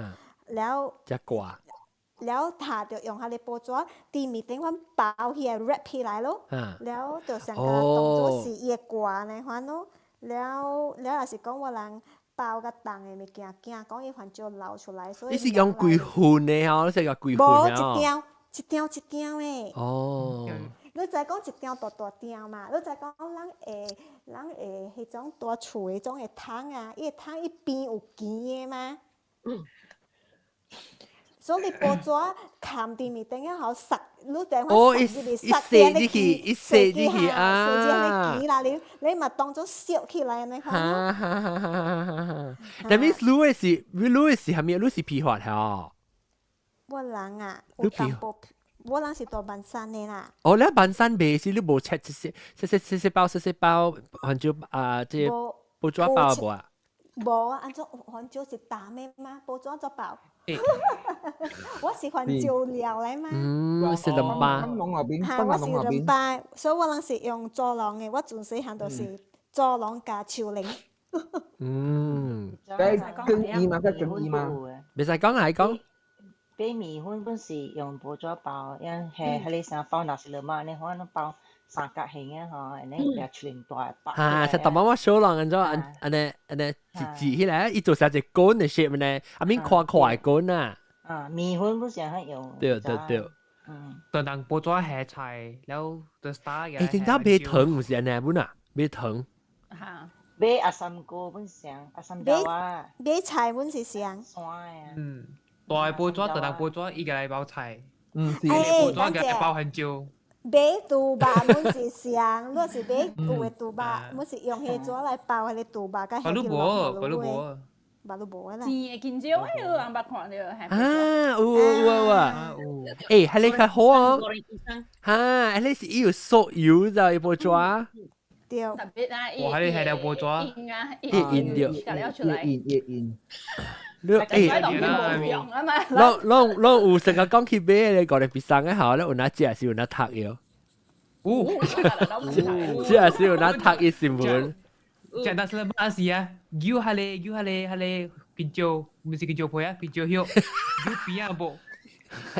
了。只掛。了，他就用彼个報紙佇面頂款包起來 wrap 起來咯。了就成個當做是伊的掛呢款咯。了了，若是講我人包較重的物件，驚講伊番椒流出來，所以。你是用幾份的吼？你是用幾份的？無一張，一張一張的。哦。你知講一張大大張嘛？你知講人會彼種大厝彼種的桶啊，伊的桶伊邊有墘的嗎？所以你報紙冚佇面頂仔吼，塞，你電話塞入去，塞入去，一塞入去啊，塞入去墘啦，你嘛當做燒起來按呢款。哈哈哈哈哈哈！但係你的是，你的是蝦米？你是批發吼？我人啊，有淡薄。我人是大萬山的啦。哦，你萬山賣是你無切一些、細細細細包、細細包，番椒啊，這報紙包無啊？無啊，按怎番椒是淡的嗎？報紙怎包？我是番椒料來嘛。嗯，是兩包。哈，我是兩包，所以我人是用竹籠的。我從細漢就是竹籠加樹林。嗯。跟伊嘛，跟伊嘛。袂使講啊，講。買麵粉本是用報紙包，因係彼个啥包nasi lemak呢，可能包三角形的吼，按呢掠出來大包。哈，實淡薄仔小人按怎按按呢按呢折起來，伊做成一個棍的 shape 呢，啊面寬寬的棍啊。啊，麵粉本是按用。對對對。嗯。當人報紙下菜，了就 start 欸，頂當買糖毋是按呢本啊？買糖。哈。買阿三哥本是啥？阿三椒啊。買菜本是啥？嗯。大報紙，大人報紙，伊個來包菜。嗯，是。報紙個來包番椒。買豬肉本是上，若是買有的豬肉，本是用彼紙來包彼個豬肉，佮巴魯無，巴魯無，巴魯無啦。甜的香蕉，哎，有人捌看著。啊，有有有啊！欸，彼个較好哦。哈，彼个是伊有酥油在報紙。對。特別啊！哇，彼個係了報紙。印啊，印著。出來。印印。你欸，攏攏攏有成日講去買咧，五十比三個號咧，有哪食是有哪讀藥？有，食是有哪讀伊新聞。簡單是馬是啊，叫下咧，叫下咧，下咧，香蕉，毋是香蕉皮啊，香蕉葉，叫邊啊無？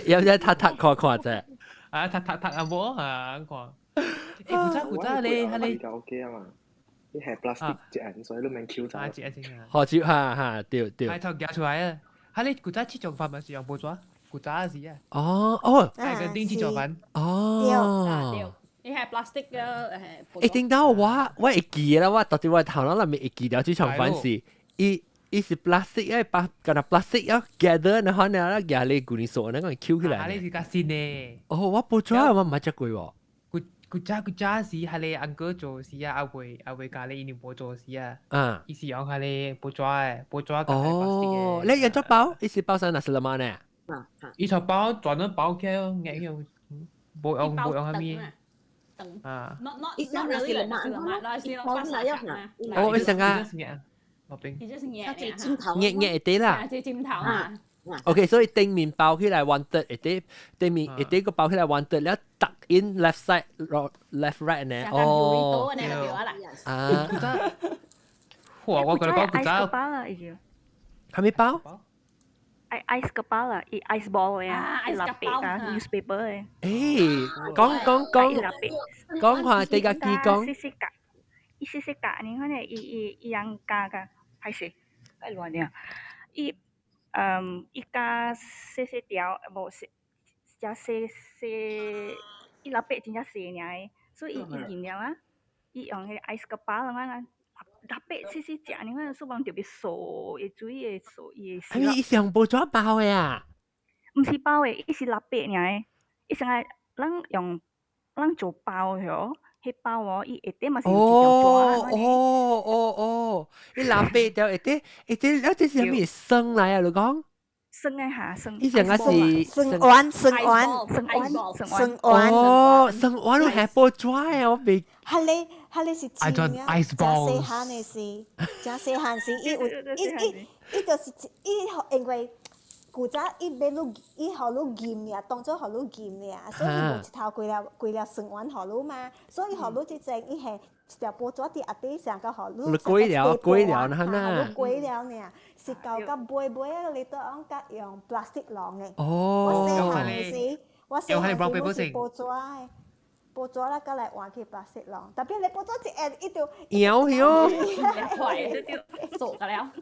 有只讀讀看看者。啊，讀讀讀啊無啊，看。欸，古早古早咧，下咧。 OK 啊嘛。你係 plastic 隻人，所以都免 Q 咗。啊，隻隻啊。好笑哈哈，對對。係頭夾出來啊！哈你古早試做飯咪是用報紙，古早時啊。哦哦。係個頂試做飯。哦。對，伊係 plastic 嘅誒。欸，頂到我會記啦，我到底我頭腦內面會記了這場飯是，伊伊是 plastic 誒，把敢若 plastic 要 gather 然後呢，夾你舊年數那個 Q 起來。啊，你是較新的。哦，我報紙我毋捌食過喎。古早古早時，彼个翁哥做時啊，阿妹阿妹家裡伊無做時啊，伊是用彼个報紙的，報紙夾哦，你用做包，伊是包啥 nasi lemak 呢？伊就包專門包起來，硬用，無用無用啥物。啊。 Not not not really nasi lemak，nasi lemak 三角啊。哦，伊成個。伊就是硬硬硬一啲啦。一尖頭啊。 OK，所以頂面包起來 one third，一啲頂面一啲個包起來 one third，了tuck in left side left right 呢？哦。啊。哇！我覺得講古早。包啦，已經。係咪包？ ice kepala，伊 ice ball 嘅啊，伊蠟筆啊，newspaper 嘅。誒，講講講講話地家己講。細細格，伊細細格，你看咧，伊伊伊樣加個，還是該亂了。伊嗯，伊加細細條，無細，加細細，伊蠟筆真正細爾個，所以伊伊飲了啊，伊用彼個 ice kepala 啊。特別細細隻，你看，所以特別掃會水的掃伊的。係咪伊是用報紙包的啊？毋是包的，伊是蠟筆爾的。伊成個咱用咱做包嗬，彼包哦，伊下底嘛是有一條紙。哦哦哦，伊蠟筆條下底下底，了這是啥物酸來啊？你講？酸的哈，酸。伊成個是酸丸，酸丸，酸丸，酸丸。哦，酸丸你係報紙啊？我未。彼个彼个是真啊！誠細漢的時，誠細漢時，伊有伊伊伊就是伊因為古早伊欲你伊予你驗爾，當做予你驗爾，所以伊無一頭規粒規粒酸丸予你嘛，所以予你這陣伊係一條報紙佇下底上個予你。過了過了，那那。過了爾，是到到尾尾啊，你都按甲用 plastic 籠的。哦。我細漢時，我細漢時是報紙的。報紙啦，佮來換去白色咯。特別你報紙一下，伊就搖去哦。做個了。啊，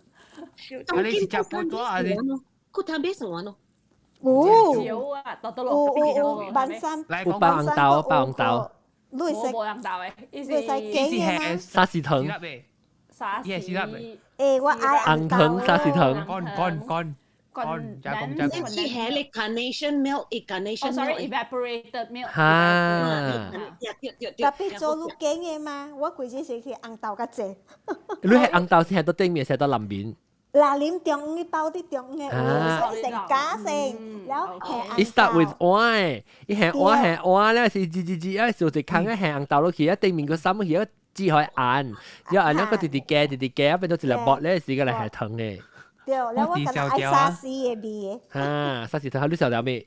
你是食報紙還是？佢貪買什麼咯？有。少啊，多多落。有有有，萬三。有包紅豆，包紅豆。你會使？無紅豆的，伊是伊是沙士糖。沙士。欸，我愛紅糖沙士糖。乾乾乾。乾加工加工。你是係你 carnation milk，伊 carnation milk。Sorry, evaporated milk。哈。特別做你揀的嘛，我規日是去紅豆較濟。你係紅豆是係到頂面，係到南面。嗱，啉中央包佇中央的，所以成加成，了後係紅伊 start with 碗，伊係碗係碗咧，是字字字啊，做一空嘅係紅豆落去，啊頂面個衫去，啊煮開按，然後按了個直直加，直直加，變做一粒薄咧，是個來係糖的。對，了我敢若愛沙士的味的。啊，沙士糖，你小條未？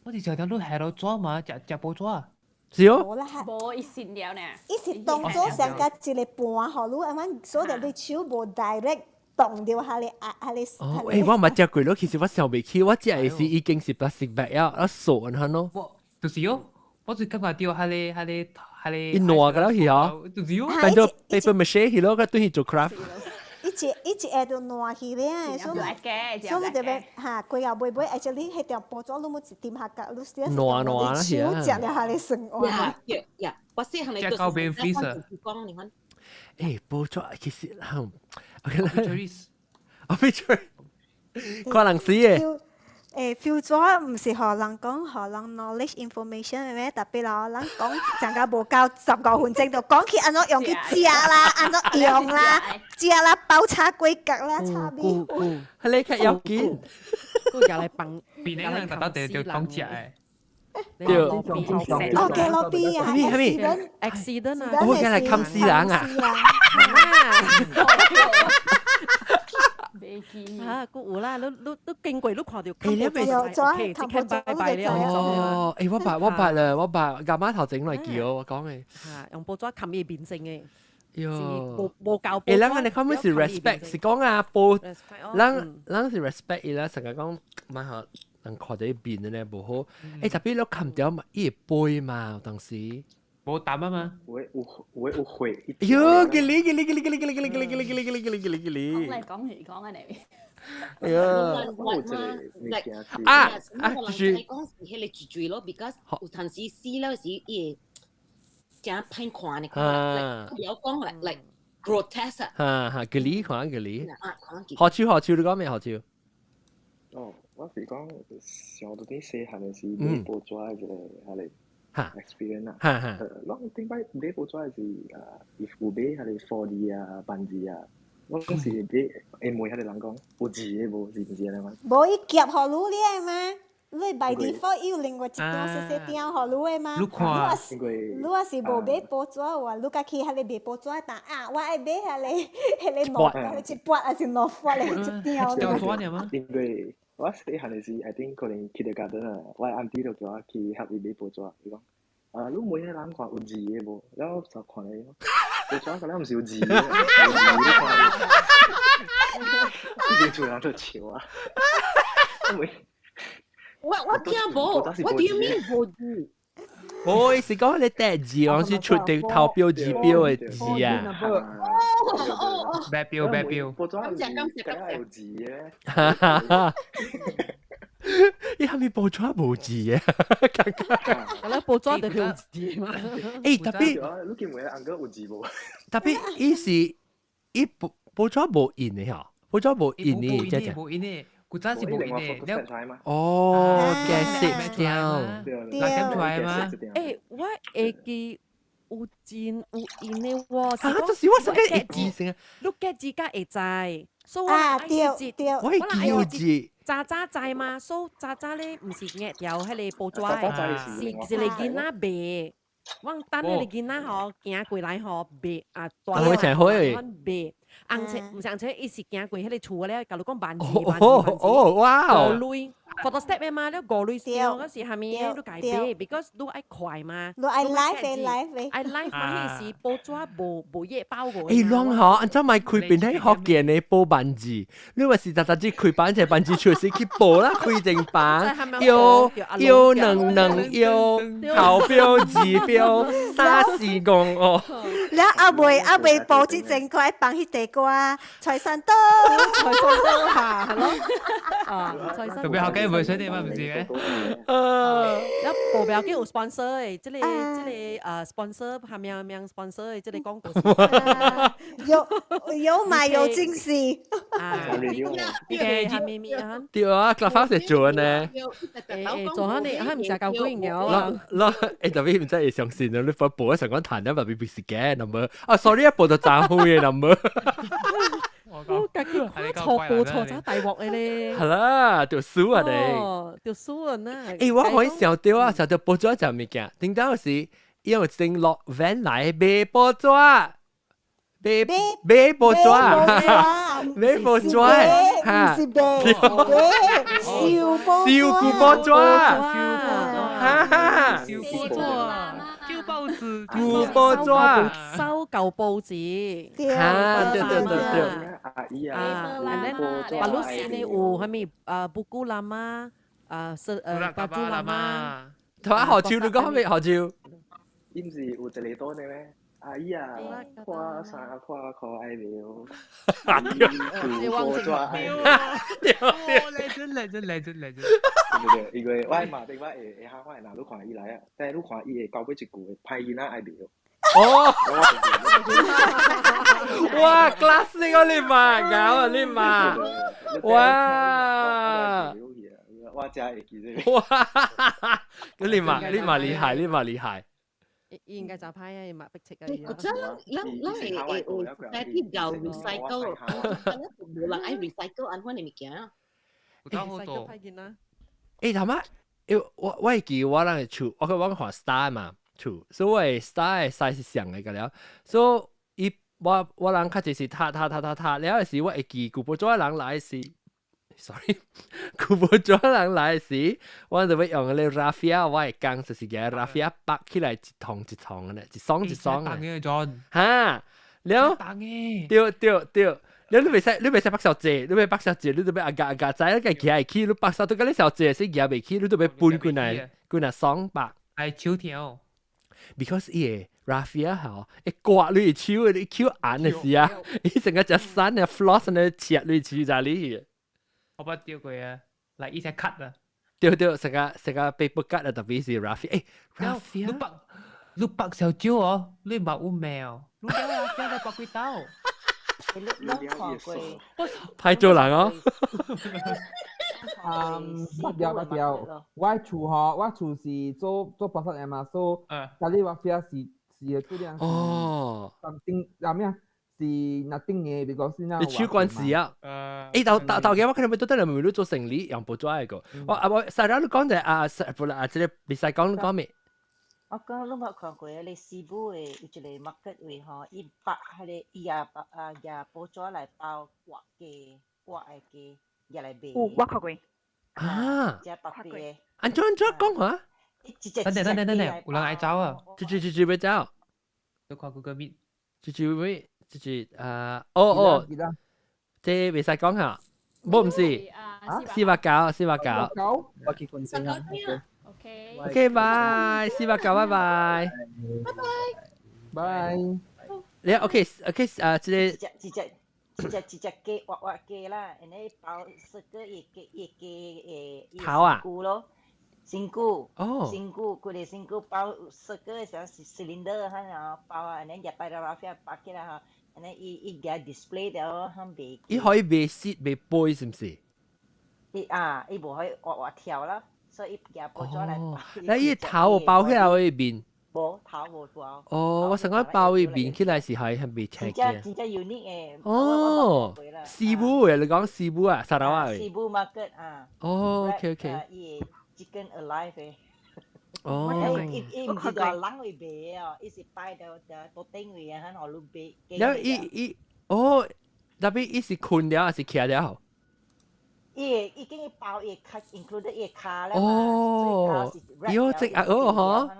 我是小條，你下落紙嘛，食食報紙啊？是哦。無啦，無伊線了呢。伊是當做上加一個盤，予你按怎，所以你手無 direct 動著彼个啊，彼个。哦，欸，我毋捌食過咯，其實我想袂起，我食的是已經是 plastic bag 啊，啊傻安怎咯。我就是哦，我就感覺著彼个彼个彼個。伊爛個了去哦，就是哦，變做 paper mache 去咯，佢對去做 craft。伊一伊一下就爛去了，所以所以就欲哈，過後尾尾，而且你彼條報紙攏無一點下角，你小爛爛手食了彼个酸話。呀呀，我細漢來就是講你看。欸，報紙其實，OK，obituary，看人死的。欸，feel 咗毋是予人講，予人 knowledge information 的咩？特別咯，人講上甲無夠15分鐘就講起按怎用去食啦，按怎用啦，食啦，包叉幾角啦，叉米粉。彼个較要緊。佢又來幫，邊個人特登就講食的。對。哦，加路邊啊，咩咩？accident 啊！我今日冚死人啊！嚇，閣有啦，你你你經過你看著，欸，你未 OK，即刻拜拜了。哦，欸，我捌我捌啦，我捌阿媽頭前來叫我講的。嚇，用報紙冚伊面先的。喲，無無夠。欸，咱按呢看阮是 respect，是講啊，報，咱咱是 respect 伊啦，成日講，蠻好，人看著伊面的呢無好。欸，特別你冚掉嘛，伊會飛嘛，當時。無膽啊嘛。有有有有血。喲，給你給你給你給你給你給你給你給你給你給你給你給你。講來講去講按呢。哎呀！啊啊，就是講是彼个住住咯，because 有陣時死了時伊會誠歹看呢，看，會曉講 like like grotesque 啊。哈哈，給你看給你。好手好手，你講咩好手？哦，我是講想到底細漢的時買報紙一個彼个。experience 啊，攏頂擺買報紙是啊，伊有買彼個 4D 啊、班字啊，我講是買會問彼個人講有字的無，是毋是按呢款？無伊夾予你了嘛，你 by default 伊有另外一張細細張予你的嘛。你看，你若是無買報紙的話，你才去彼個賣報紙的檔啊，我愛買彼个彼个兩一撥還是兩撥的一張。一張紙爾嗎？因為我細漢的時，I think 可能 kindergarten 啊，我的 auntie 就叫我去翕伊買報紙，伊講啊，你問彼個人看有字的無？了我就看咧，報紙敢若毋是有字的，有字你看，已經厝人就笑啊。我聽無，What do you mean 無字？無，是講你第字，我是出地投標字標的字啊。哦哦哦，白標白標。感謝感謝感謝。有字嘅。伊係咪報紙無字嘅？尷尬。咁咧報紙就有字嘛。欸，特別，你見唔見紅哥有字無？特別伊是伊報報紙無印的嗬，報紙無印的，這無印的，古早是無印的，哦，解釋掉，嗱點出來嘛？欸，我會記有真有印的喎。啊，就是我成個會記先啊。你記字甲會知，所以我愛字，我會記有字。早早知嘛，所以早早咧毋是壓掉彼個報紙，是一個囡仔賣。我等彼個囡仔吼行過來吼賣啊，大了賣。紅車毋是紅車，伊是行過彼個厝咧，共你講萬字萬字萬字。哦哇！五鐳，photo step 的嘛，了五鐳燒嗰時蝦米你家買，because 你愛快嘛。你愛 live 的 live 的。愛 live 嘛，彼時報紙無無頁包過。欸，攏吼，按怎莫開變喺福建的報萬字？你話是逐逐只開版一版字出時去報啦，開成版，腰腰兩兩腰，頭標字標三四五哦。了阿未阿未報之前，佢愛放彼塊歌，財神到，財神到嚇，係咯，啊，財神。特別學雞會水啲嘛，唔是咩？了報表叫有 sponsor 的，這個這個sponsor 下面面 sponsor 的這個廣告。有有買有驚喜。啊，下面面啊。對啊，Clubhouse 是做呢。做下你，佢唔使夠幾年啊。嗱，特別唔知會相信啊！你發報一成講談得特別別時間 number 啊，sorry 一報就賺灰嘅 number。我家己看錯報錯咗大鑊嘅咧。係啦，就輸啊你。就輸啊呐。欸，我可以想到啊，想到報紙一物件，頂到時因為正落 van 來買報紙，買買報紙，買報紙，嚇，唔是買，燒報燒古報紙，哈哈，燒報紙。報紙，古報紙，收舊報紙，嚇，對對對對，啊，巴魯斯呢有蝦米啊？布古喇嘛，啊，是巴祖喇嘛，同埋學潮，你講蝦米學潮？伊毋是有一個多呢咩？阿姨啊，看衫看可愛了，古報紙愛了，對對，來真來真來真來真。對對，因為我嘛頂擺會會下我會若你看伊來啊，但係你看伊會交尾一句歹囡仔愛袂。哦！哇，classic 啊你嘛，搞啊你嘛，哇！我真會記這個。哇！你嘛你嘛厲害，你嘛厲害。應該就歹啊，伊嘛逼切啊。古早咱咱會會會在去搞 recycle，無人愛 recycle 按款的物件。好多。欸，頭媽，欸，我會記我人的厝，我去我看 star 嘛厝，所以我的 star 的 size 是上的個了，所以伊我我人較濟是塔塔塔塔塔，了時我會記古報紙人來時，sorry，古報紙人來時，我就會用個 raffia，我會講就是個 raffia 綁起來一筒一筒的，一雙一雙的。嘅，哈，了，對對對。你袂使，你袂使北小姐，你袂北小姐，你都欲阿夾阿夾仔，你家行會起，你北小都甲你小姐是行袂起，你都欲搬過來，過來雙百。係手條。 Because 伊個 raffia 吼，會刮你的手，你手硬的時啊，伊成個隻山的 floss 呢切你手在裡。我捌掉過啊，來伊才 cut 啊。對對，成個成個 paper cut 啊，特別是 raffia，欸 raffia。你北小酒哦，你嘛有喵，你了 raffia 來北幾刀。你攏看過？歹做人哦。嗯，捌掉捌掉。我厝吼，我厝是做做巴剎的嘛，所以家裡我費是是做點。哦。頂啊咩啊？是那頂的，比如講是那。你手關事啊？欸，頭頭頭家我可能要倒來問你做生理用報紙個。我啊我細佬你講者啊，不啦啊，這個袂使講你講咩？我講攏捌看過啊！你詩巫的有一個 market 位吼，伊包彼個伊也包啊，舉報紙來包掛雞，掛的雞，舉來賣。有，我看過。啊！食白白的。按怎按怎講啊？等等等等等等，有人愛走啊！這這這這欲走？你看 Google Meet。這這欲這這啊！哦哦，這袂使講哈，無毋是。啊， 489，489。我結婚先啊。 OK。 OK，拜，489，拜拜。拜拜。拜。你 OK OK 啊，這個一隻一隻一隻一隻雞活活雞啦，然後包十個一雞一雞誒，頭啊菇咯，身軀，哦，身軀，佢哋身軀包十個像 cylinder 哈，然後包啊，然後入擺到拉菲包起來哈，然後伊伊個 display 了，響賣。伊可以袂死袂飛，是毋是？伊啊，伊無可以活活跳啦，所以伊夾報紙來包。那伊頭有包起來伊面？無頭無包。哦，我想講包伊面起來是係係袂青嘅。真正真正 unique 嘅。哦，Sibu 嘅，你講 Sibu 啊，沙撈越嘅。 Sibu market 啊。哦，OK OK。伊 chicken alive 嘅。哦。伊伊毋是大人會賣哦，伊是擺到到頂位啊，響予你買。了伊伊哦，特別伊是睏了還是徛了？伊已經包伊卡 include 伊卡了。哦，喲，這啊哦嗬，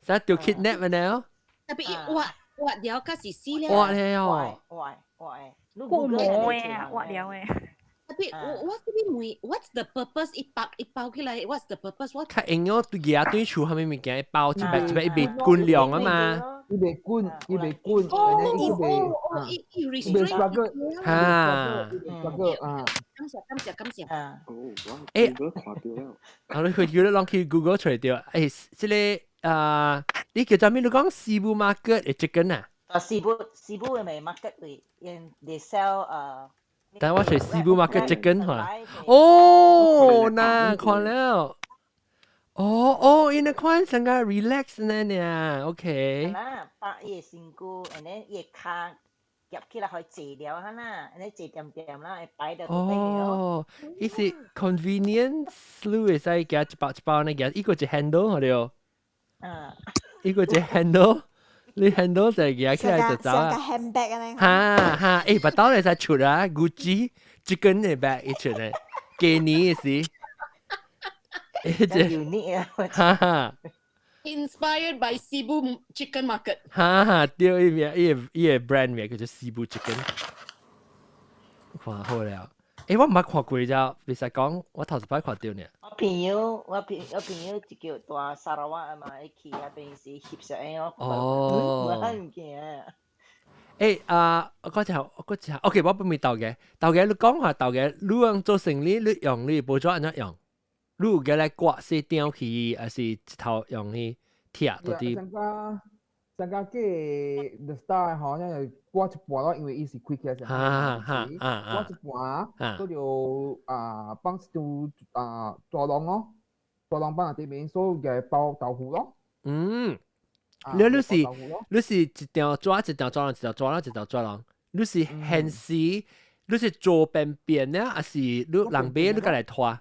使掉 kidnap 了。特別伊活活了，較是死了。活了。活活過膜嘅，活了嘅。特別我我這邊問，What's the purpose？一包一包起來，What's the purpose？我較營養對牙對厝蝦米物件，包一擺一擺伊袂滾量啊嘛。伊袂滾，伊袂滾，哦哦哦，伊伊 restrain 哈，個啊。感謝感謝感謝。哦，我欸，看到了。啊，你去叫你攏去 Google 出來著。欸，這個啊，你叫做咩？你講 Sibu Market 的 chicken 啊？啊，Sibu Sibu 嘅咪 market 位，因 they sell 啊。但我揣 Sibu Market chicken 嚇。哦，那看了。哦哦，伊那款成個 relax 呢呢，OK。啦，包伊個身軀，然後伊個跤夾起來可以坐了哈啦，然後坐點點啦，會擺到哦，伊是 convenience，你會使夾一包一包呢夾，一個一 handle 好了。一個一 handle，你 handle 就夾起來就走啊。像個 handbag 咁樣。哈哈，欸，不到你使出啊，Gucci chicken 的 bag 一出嚟，過年的時。 unique 啊！哈哈。 Inspired by Sibu Chicken Market。哈哈，對，伊名伊個伊個 brand 名叫做 Sibu Chicken。看好了，欸，我毋捌看過咋，別使講，我頭一擺看到呢。我朋友，我朋友就叫蹛沙撈越啊嘛，伊去遐邊時翕相哦。哦。無罕物件。欸啊，我嗰隻我嗰隻，OK，我不問豆嘅，豆嘅你講下豆嘅，你用做生理，你用你報紙按怎用？你有個來刮洗掉去，還是一頭用去拆到底？上個上個計 The Star 吼，因為刮一半咯，因為伊是開起來先。哈哈啊刮一半，都就啊放一張啊大籠咯，大籠放喺底面，所以嘅包豆腐咯。嗯，你你是一條紙一條紙，一條紙，一條紙，你是現時你是做便便呢，還是你人買你家來拖？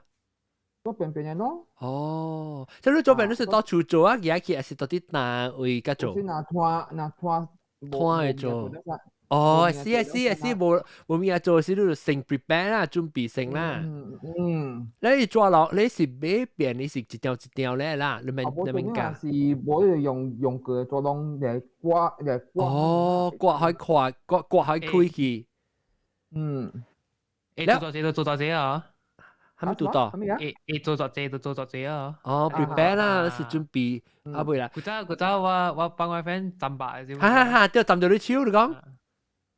做便便的咯。哦，即係你做便你是到處做啊，而家還是到底哪位家做？是拿拖拿拖拖來做。哦，是啊是啊是，無無物做是你就先 prepare 啦，準備先啦。嗯嗯。你抓落你是買便，你是一條一條咧啦，你免教。是無用用個做籠來刮來刮。哦，刮開刮刮刮開開去。嗯。欸，做做這做做這啊。係咪做到？會會做作這就做作這啊！哦，prepare 啦，是準備啊，未啦。古早古早我我幫我 friend 浸白先。哈哈哈，對，浸到你手你講。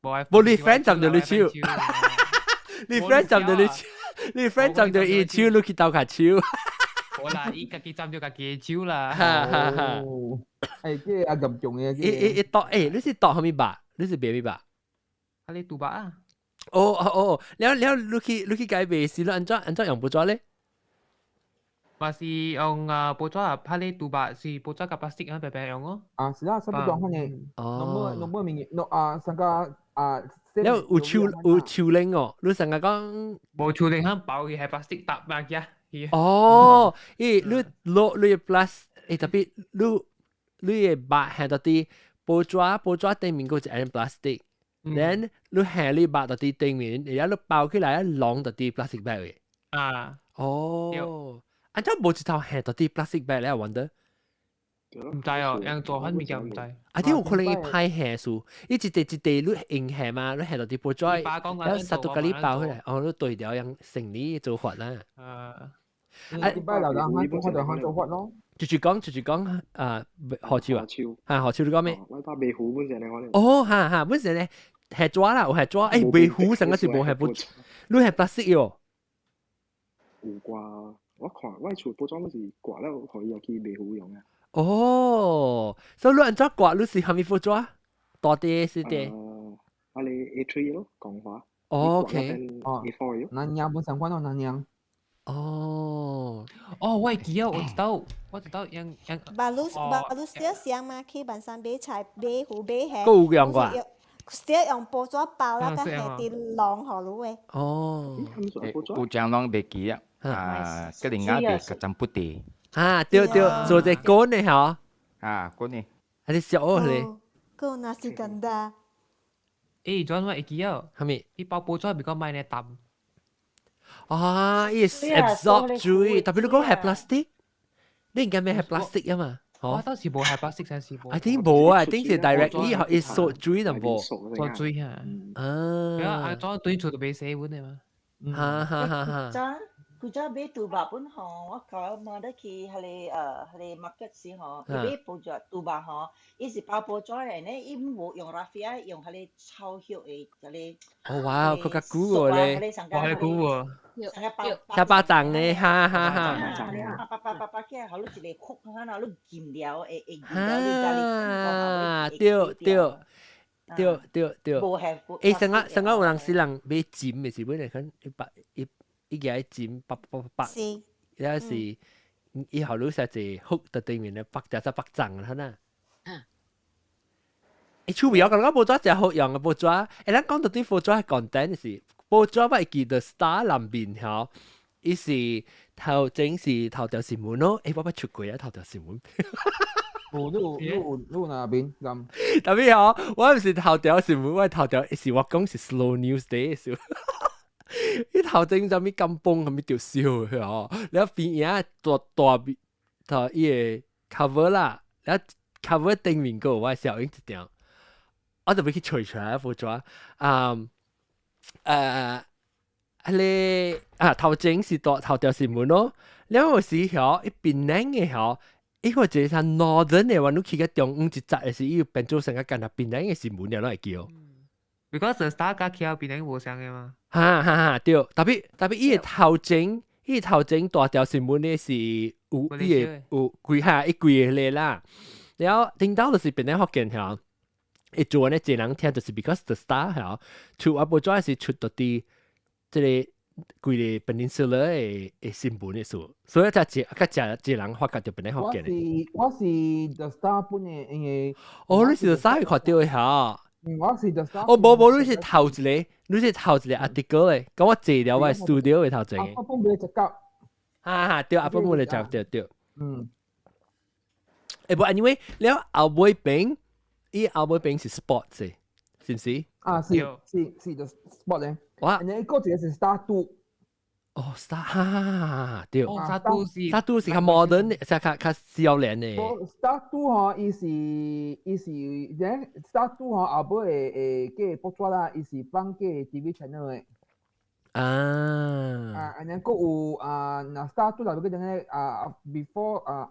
無無你 friend 浸到你手。你 friend 浸到你手，你 friend 浸到伊手，你去鬥下手。無啦，伊家己浸到家己的手啦。哈哈哈。誒，這個啊嚴重嘅。伊伊伊剁，欸，你是剁蝦米肉？你是賣咩肉？啊，你豬肉啊？哦哦哦，了了，你去改賣時，你按怎按怎用報紙咧？嘛是用啊報紙啊，拍你豬肉是報紙佮 plastic 啊，白白用哦。啊，是啊，差不多可能。哦。normal 物件，啊，上個啊。了有手有手拎哦，你成日講。無手拎，響包去係 plastic 搭埋去啊。哦，咦，你落你 plus，欸特別你你的肉係到底報紙報紙頂面嗰一個 plastic。then 你下你肉到底頂面，而家你包起來，攏到底 plastic bag 嘅。啊。哦。按怎無一頭下到底 plastic bag 咧，我得。毋知哦，樣做法物件毋知。啊，啲有可能伊歹下數，伊一塊一塊你用下嘛，你下到啲報紙，然後殺到甲你包起來，哦，你對掉樣生理做法啦。啊，啊，擺留人看做法就做法咯。就是講就是講啊，何超啊？嚇何超你講咩？我怕白虎本身咧，可能。哦，嚇嚇，本身咧係紙啦，有係紙，欸白虎成個是無係布，你係 plastic 喲。有掛，我看我厝報紙是掛了，可以去白虎用啊。哦，所以你按怎掛？你是蝦米報紙？大啲細啲？啊，你 A3 咯，講話。哦，OK。哦，A4 咯。南洋本相關咯，南洋。哦，哦，我會記啊，我知道，我知道，樣樣。巴魯巴魯小上嘛，去萬山買菜買魚買蝦。閣有用掛？小用報紙包啦，佮下啲籠予你的。哦。有張攏袂記啊，啊，個另外袂個針不地。啊，對對，做隻乾的嚇。啊，乾的。還是小學咧？個那是簡單。欸，轉我會記啊。啥物？伊包報紙比較賣咧淡。啊，伊 absorb 水，特別你講係 plastic，你應該咩係 plastic 啊嘛？我當時無係 plastic，先是無。 I think 無啊，I think 是 directly 伊索水淡薄。索水啊。啊。啊，轉對厝就袂洗碗的嘛。哈哈哈哈。古早買豬肉本吼，我舊阿媽咧去彼個彼個 market 時吼，伊買報紙豬肉吼，伊是包報紙的呢，伊無用 raffia，用彼個草葉的彼個。哦哇，閣較久喎咧，哇，較久喎。下巴掌咧，哈哈哈。叭叭叭叭起來，予你一個窟，啊，你浸了會會浸了你家啊，對對對對對。欸，上個上個有人是人買針的是本來可能一百一。伊個愛剪拔拔拔，了是伊予你寫一個福佇頂面咧，拔只只拔長啦，呐。欸，趣味我感覺報紙誠好用嘅報紙，欸，咱講到對報紙 content 是報紙，我會記得 Star 內面吼，伊是頭前是頭條新聞咯，欸，我捌出過啊頭條新聞。有你有你有你有哪邊咁？特別吼，我毋是頭條新聞，我頭條是我講是 slow news day 是。伊頭前啥物金崩，啥物著燒吼，了邊影大大面頭伊個 cover 啦，了 cover 頂面閣有我小影一張，我就欲去揣出來報紙啊，彼个啊頭前是大頭條新聞咯，了有時吼伊檳城的吼，伊個一個啥 northern 的話，你去到中央一節的時，伊變做成個干焦檳城的新聞了，攏會叫。 Because the Star 佮 KL 檳城無相的嘛。哈哈哈，對，特別特別伊個頭前，伊個頭前大條新聞咧是有伊個有規下一規個咧啦。然後頂到就是檳城福建吼，伊做呢濟人聽就是 because the Star 吼，出啊報紙是出到佇這个規个 peninsula 的的新聞的事，所以才濟較濟濟人發覺著檳城福建的。我是 The Star 本的，因為哦，你是 The Star 看著的吼。我是 The Star。哦，無無，你是頭一個，你是頭一個 article 的，講我坐了我 studio 的頭前。阿本袂食到。哈哈，對，阿本冇嚟食，對對。欸，不，anyway，了後尾邊，伊後尾邊是 sports 的，是毋是？啊，是是是，就 sport 咧。哇！你嗰一個是 Star 2。哦，Star，哈，對。哦，Star 2是。 Star 2是較 modern 的，是較較少年的。 Star 2吼，伊是伊是，咧 Star 2吼後尾會會過報紙啦，伊是放過 TV channel 的。啊。啊，按呢閣有啊，若 Star 2內面嗰陣咧啊，before 啊。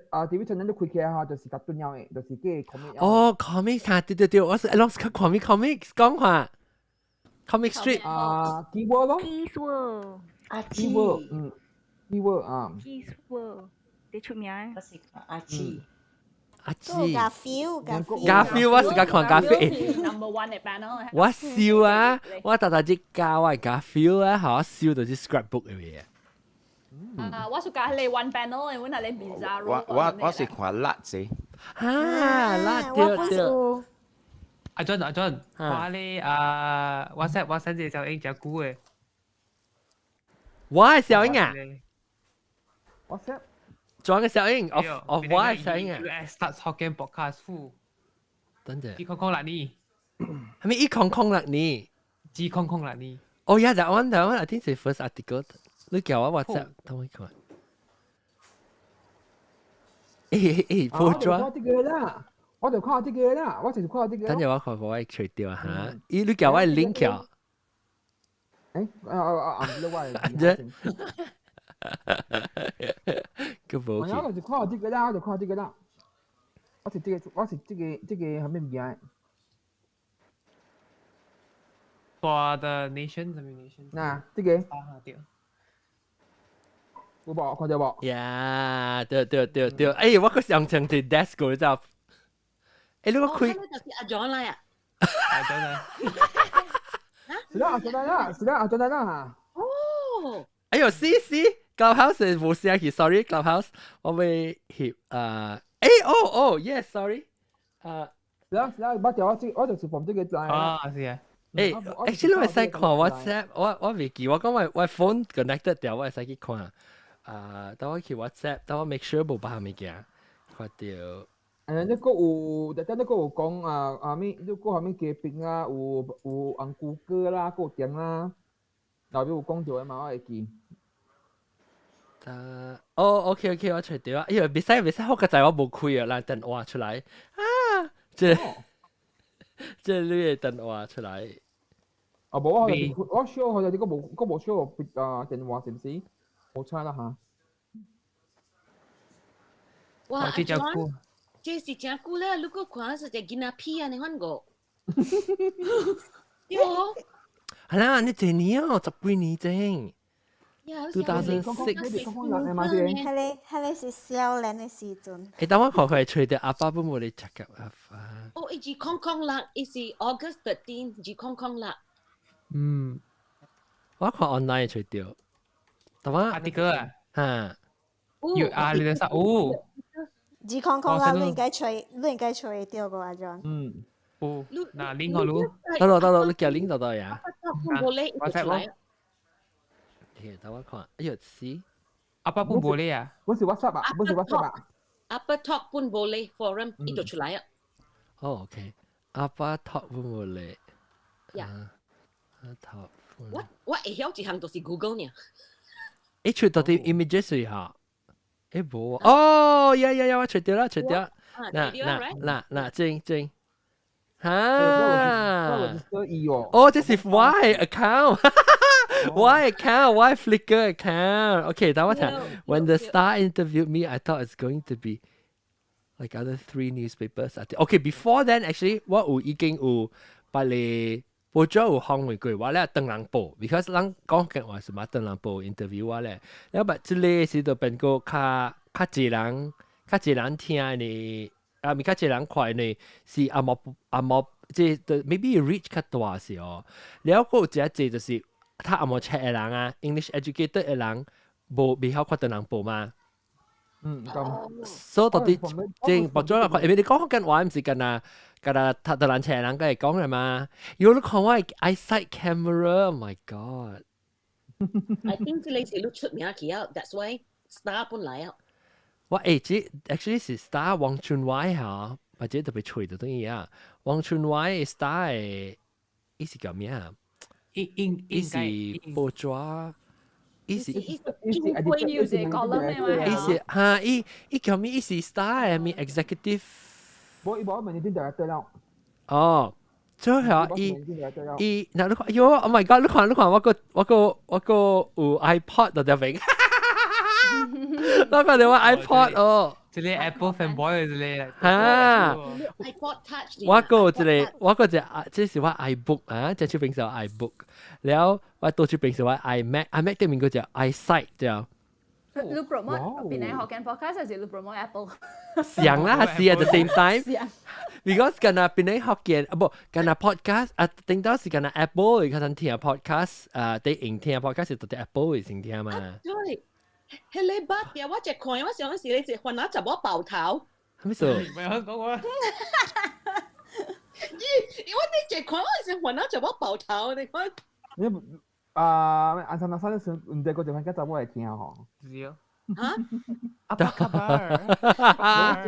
啊，TV channel 都開起來吼，就是較重要的，就是過 comic。哦，comic 啊，對對對，我是攏是看 comic comic 講話，comic strip。啊，keyword 咯。 Keyword。啊，keyword，嗯，keyword 啊。 Keyword，最出名。我是阿姊。阿姊。咖啡，咖啡。咖啡，我是較看咖啡。 Number one 的 panel。我燒啊，我逐逐日教我咖啡啊，好，我燒就是 scrapbook 的嘢。啊，我是佮你 one panel 的，阮係你 bizarro。我我我是看辣子。啊，辣對對。阿俊阿俊，我咧啊，WhatsApp 我 send 隻小英真久的。我的小英啊？WhatsApp。裝個小英，of of 我的小英啊？US Start Hokkien Podcast 副。等陣。1006年。係咪1006年？1006年。哦呀，that one that one I think 是 first article。你叫我 WhatsApp，等我看。欸欸，報紙。我這個啦，我就看這個啦，我就是看這個。等陣我看我除掉嚇，咦？你叫我 link 啊？欸，啊啊啊！唔我這，個無。我就是看這個啦，我就看這個啦。我是這個，我是這個，這個係咩物件？大的 nation 什麼 nation？嗱，這個。啊對。有無看到無？呀，對對對對，哎，我個上層是 desk 你知道？哎，你個開。就是阿 John 來啊。阿 John 來。是啦，阿 John 來啦，是啦，阿 John 來啦。哦。哎呦，是是，Clubhouse 無聲去，sorry，Clubhouse，我未翕啊。哎，哦哦，yes，sorry。啊。是啦是啦，我條我這我就是放這個在。啊，是啊。誒，actually 我會使看 WhatsApp，我未記，我講我 phone connected 掉，我會使去看。啊，等我去 WhatsApp，等我 make sure 無別項物件，看到。誒，你閣有，特登你閣有講啊啊咩？你閣下面雞餅啊，有紅菇哥啦，閣有點啦，內面有講到的嘛，我會記。啊，哦，OK OK，我揣到啊，因為袂使袂使，好個在我無開啊，咱電話出來啊，這你的電話出來。啊，無我我 show 佢就你閣無閣無 show 啊電話是毋是？冇差啦嚇。哇！阿 John，這是真久了，你閣看是隻囡仔屁啊，你看過？對哦。係啦，你這年哦，十幾年前。2006。彼個彼個是少年的時陣。欸，等我看看揣著阿爸本無咧 check 阿爸。哦，伊2006，伊是 August 13，2006。嗯。我看 online 揣著。等我。阿迪哥啊。嚇。有啊，你在啥？哦。 2006，你應該揣，你應該揣會著個阿 John。嗯。哦。嗱，link 好咯。得咯得咯，你叫 link 就得呀。我睇我。等我看，哎呦，是。阿爸 pun boleh 啊？不是 WhatsApp 啊，不是 WhatsApp 啊。 Apa Talk pun boleh forum 伊就出來啊。哦，OK，阿爸 Talk pun boleh。呀。阿 Talk。我會曉一項就是 Google 呢。欸，出到啲 images 是哈？欸，無哦，呀呀呀，我出到啦，出到。嗱嗱嗱嗱，正正。哈！哦，這是我的 account。Why account? Why Flickr account? Okay, 等我睇。When the Star interviewed me, I thought it's going to be like other three newspapers. Okay, before then actually，我有已經有把你報紙有訪問過我咧，當人報，because 人講嘅話是嘛，當人報 interview 我咧。了把這個是就變個較較濟人，較濟人聽呢，啊，咪較濟人看呢，是阿毛阿毛，這 maybe reach 較大是哦。了個有一個就是。他阿無冊的人啊，English educated 的人，無未曉看唐人報嘛。嗯，咁。所以到底正報咗啦，因為你講緊話唔是干那干那讀唐人冊的人會講的嘛。如果你看我 iSight camera，Oh my god！ I think 這個是你出名去啊，That's why Star 本來啊。我欸，這 actually 是 Star 王春偉嚇，或者特別吹就等於啊，王春偉 Star 的，伊是叫咩啊？應應伊是報紙，伊是伊是有一個 column 的伊是哈，伊伊叫咩？伊是 Star 的咩 executive？無，伊無 managing director 了。哦，最後伊伊，嗱你看，喲，Oh my god！你看你看，我個有 iPod 在這邊，我看到我 iPod 哦。這個 Apple fanboy 這個。哈。 iPod Touch。我個這個，我個這這是我 iBook 啊，這這邊是 iBook，然後我到這邊是我 iMac，iMac 對面個叫 iSight 對。你 promote 邊個學緊 podcast 還是你 promote Apple？上啦，是 at the same time。Because 近啊邊個學見啊，不近啊 podcast 啊，頂到是近啊 Apple，佢陣聽 podcast 啊，啲用聽 podcast 是到啲 Apple 先聽嘛。對，迄禮拜日我一看，我想是你是煩惱十某爆頭。咩事？唔係講我。咦！我你一看，我是煩惱十某爆頭，你看。你啊，安生阿生，唔知個地方較查某會聽吼。是哦。嚇？阿巴卡巴。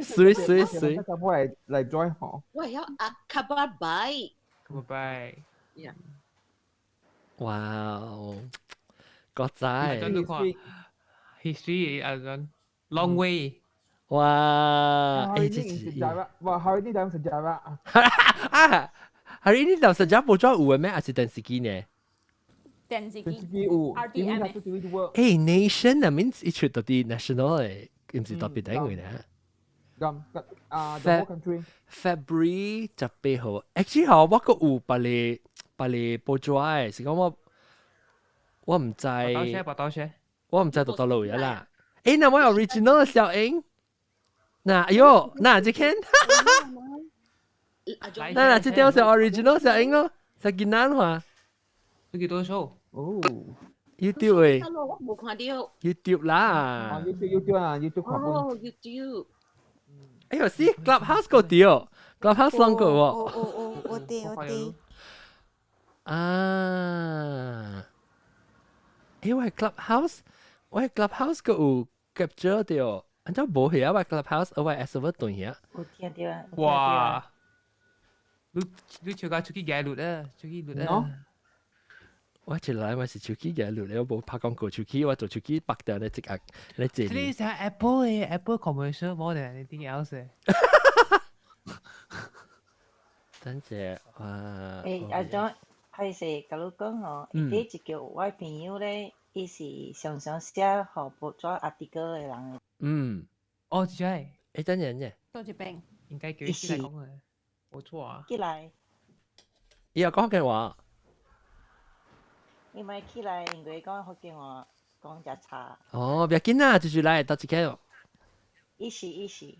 水水水。較查某會來 join 吼。我曉阿卡巴拜。卡拜。 Yeah。哇哦！國仔。 History 啊，long way。哇！欸，這是哇，hari ini dalam sejarah 啊，hari ini dalam sejarah 報紙有嘅咩？還是電視機呢？電視機有，RTM。欸，Nation 啊，means 一出到啲 national 嘅，唔是特別等嘅呢。咁啊，the whole country。 February 18號，actually 嗬，我個有別個別個報紙嘅，是講我唔知。報道報道先。我唔知到到路嘢啦。欸，那我 original 小英。嗱，哎喲，嗱，這間，嗱嗱，這條是 original 小英咯，是見難話。這幾多數？哦，YouTube 誒。我冇看到。 YouTube 啦。 YouTube YouTube 啊，YouTube 看哦，YouTube。哎呦，是 Clubhouse 個掉，Clubhouse 啷個喎？哦哦哦，我對我對。啊，欸，我係 Clubhouse，我係 Clubhouse 個有 capture 掉。按照無係啊，我 Clubhouse 我係 server 斷遐。有聽到啊！哇！你你笑到出去解錄啊，出去錄啊！我一來我是手機嘅錄咧，我無拍廣告手機，我做手機白掉咧即刻咧這。這裡是 Apple 嘅 Apple commercial more than anything else。等陣啊！欸，阿張係是，甲你講吼，第一叫我朋友咧，伊是常常寫予報紙 article 的人的。嗯。哦，是係。欸，等陣等陣。多一邊。應該叫伊起來講嘅，冇錯啊。起來。伊又講嘅話。伊咪起來，因為講福建話講誠差。哦，不要緊啦，繼續來，到這個。伊是伊是。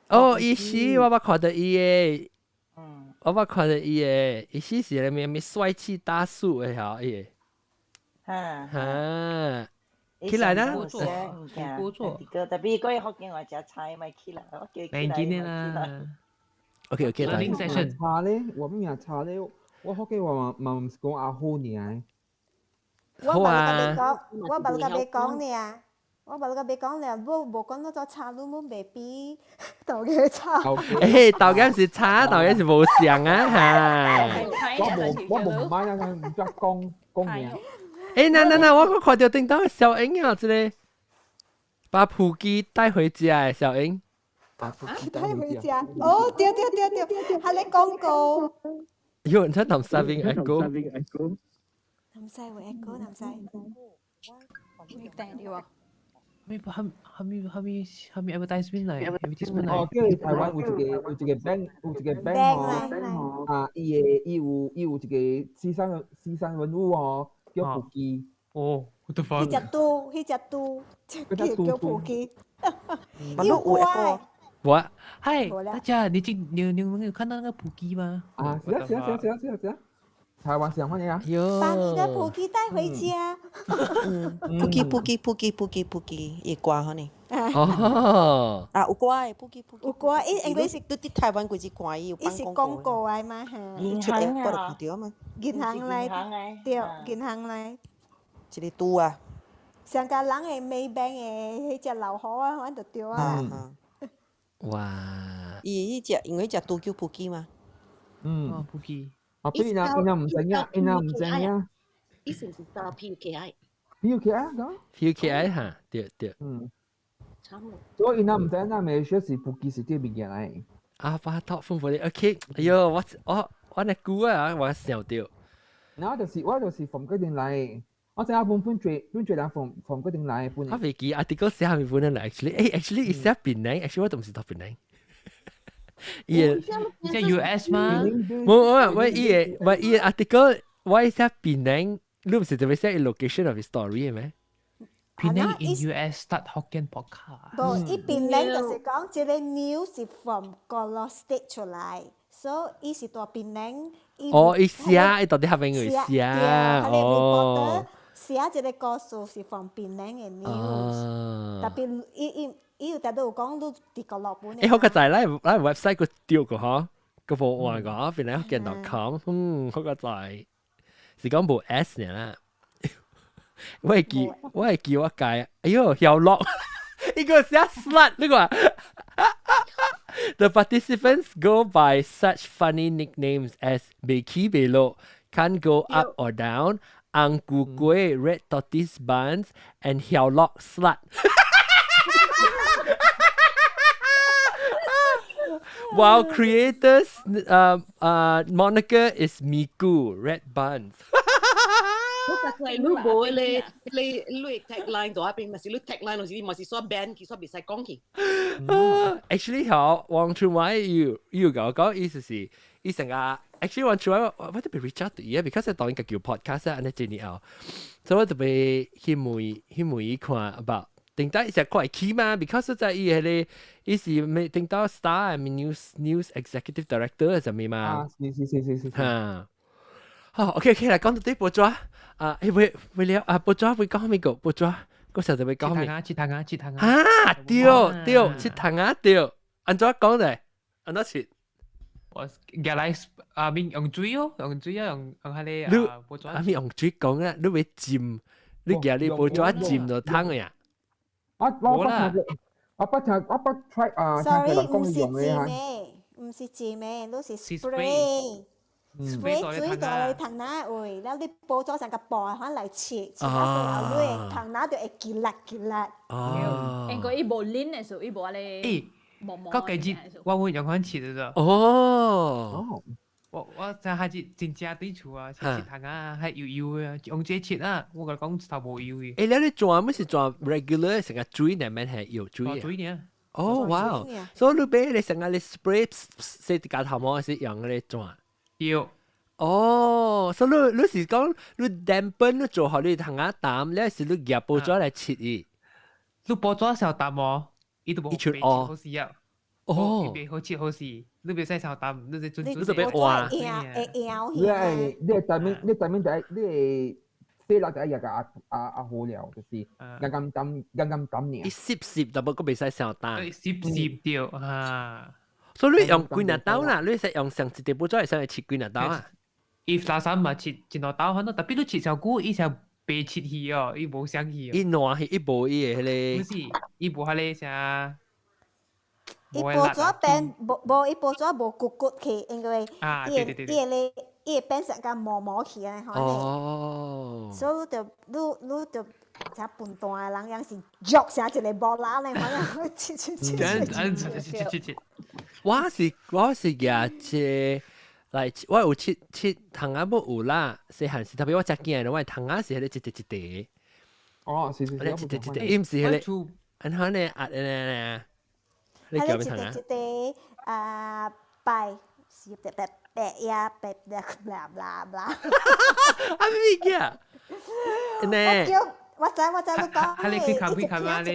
哦，伊是，我捌看到伊的。我捌看到伊的，伊是是咧咩咩帥氣大叔的吼，伊個。哈。哈。起來啦！冇錯。特別講福建話誠差，咪起來，我叫伊起來，咪起來。 OK OK，來。差咧，我咩差咧？我福建話嘛嘛毋是講阿好爾。我無甲你講，我無甲你講爾，我無甲你講了，無無講那做差，你們袂比豆芽差。欸，豆芽是差，豆芽是無像啊哈。我無我無買啊，唔知講講爾。欸，那那那，我看到頂當小英啊，這個把普基帶回家的小英。把普基帶回家。哦，對對對對，還咧廣告。喲，你睇南沙邊 echo。南西有 echo，南西。你訂了啊？咩？係係係咪係咪 advertisement 嚟？advertisement 嚟？哦，叫台灣有一個有一個 bank 有一個 bank 吼，啊，伊的伊有伊有一個獅山獅山文物哦，叫普基。哦，what the fuck？彼隻豬，彼隻豬，叫叫普基。有歌。我嗨，大家，你進你你們有看到那個普基嗎？啊，是啊是啊是啊是啊是啊，台灣是乜嘢啊？把你的普基帶回家。普基普基普基普基普基，會歌吼呢？哦。啊，有歌的普基普基。有歌，伊因為是對佇台灣規只看伊有伊是廣告的嘛嚇。銀行啊，我就看著嘛。銀行來，對，銀行來。一個豬啊。上家人的 Maybank 的彼隻老虎啊，反正就對啊。哇！伊彼隻因為隻豬叫普基嘛。嗯。普基。啊，比伊若伊若毋知影，伊若毋知影。伊是毋是打 PUKI？ PUKI 啊？PUKI 哈，對對。嗯。慘所以伊若毋知影，馬來西亞是普基是這物件來。啊，把托豐富啲，OK。哎喲，我我我那估啊，我想到。然後就是我就是從嗰邊來。我知影本本最本最人從從嗰邊來本。我未記啊，啲個寫係咪本來？actually，誒，actually 伊寫檳城，actually 我都唔是讀檳城。伊個即 US 嗎？冇我我伊個我伊個 article 我寫檳城，你唔是特別寫 location of story 嘅咩？檳城 in US start Hokkien podcast。無，伊檳城就是講這個 news 是 from 嗰 state 出來，所以伊是蹛檳城。哦，伊寫，伊到底係邊個寫？哦。寫一個故事是 from 檳城的 news，特別伊伊伊有特別有講你佇角落本。欸，好個在咱咱 website 個掉個嗬，個無換個檳城福建 .com，嗯，好個在是講無 S 呢啦。我會記，我會記我改，哎喲，曉樂，一個寫 slut 呢個。The participants go by such funny nicknames as 袂起袂落, can't go up or down, 紅龜粿 red tortoise buns and 曉樂 slut。While creators moniker is Miku Red Buns。你無咧，你你 tagline 度邊，咪是你 tagline 是咪是說 band 去，說袂使講去。 Actually 嗬，黃春偉要講講意思是，伊成個 actually 黃春偉我特別 reach out 對伊，because 當伊個叫 podcast 按呢一年後，所以我特別去問伊看 about 頂到伊成看會起嘛，because 在伊彼個伊是咩頂到 Star News Executive Director 係咩嘛？啊，是是是是是。嚇。好，OK OK，來講到啲報紙啊，欸，為了啊，報紙會講咩個？報紙嗰時候就會講咩？切糖啊，切糖啊！啊，對對，切糖啊，對，按怎講咧？按怎切？我原來啊，面用水哦，用水啊，用彼你個啊，報紙。啊，咪用水講啊，你會浸，你夾你報紙浸就湯呀？啊，我捌聽，我捌聽，我捌 try 啊，聽 Sorry，人講毋是用的嚇。浸的，毋是浸的，都是 spray。spray 水到你頭腦位，了你報紙成個薄款來切，切啊過後，你的頭腦就會結力結力。哦。應該伊無淋的時候，伊無按呢。欸，毛毛。到今日我會用款切的。哦。我真係是真正對厝啊，切切糖啊，係油油的，用這切啊，我共你講頭無油的。欸，你轉乜是轉 regular 成個水裡面係油水？水呢？哦，哇！所以你買你成個你 spray 洗啲頭毛是用嗰個轉？對。哦，所以你是講你 dampen 你做好你糖仔淡，你是你夾報紙來切伊？你報紙時候淡哦，伊都無出哦好勢啊。哦，伊袂好切好勢，你袂使傷淡，你是準你就別換。會搖你係你係對面，你對面就係你係細粒就係日個阿阿阿好了，就是啱啱淡啱啱淡爾。伊濕濕，但不過袂使傷淡。濕濕掉啊！所以你用幾若刀啦？你使用上一條報紙，會使切幾若刀啊？伊垃圾嘛切一兩刀，反正特別你切上久，伊才白切去哦，伊無相去。伊爛去，伊無伊的彼個。不是，伊無彼個啥。伊報紙變無無，伊報紙無骨骨去，因為伊會伊會咧，伊會變成個毛毛去安呢。哦。所以就你就這笨蛋的人，樣是肉成一個無拉咧，反正切切切切切切切。我是舉這來，我有切切糖仔無有啦，細漢時特別我食囝的，我糖仔是彼個一塊一塊。哦，是是是。一塊一塊，伊毋是彼個，按怎呢壓呢？你叫咩糖啊？一塊啊，白是白白白呀，白白blah blah blah。啊咩嘢？呢？我叫我知我知你講你去看去看嘛你？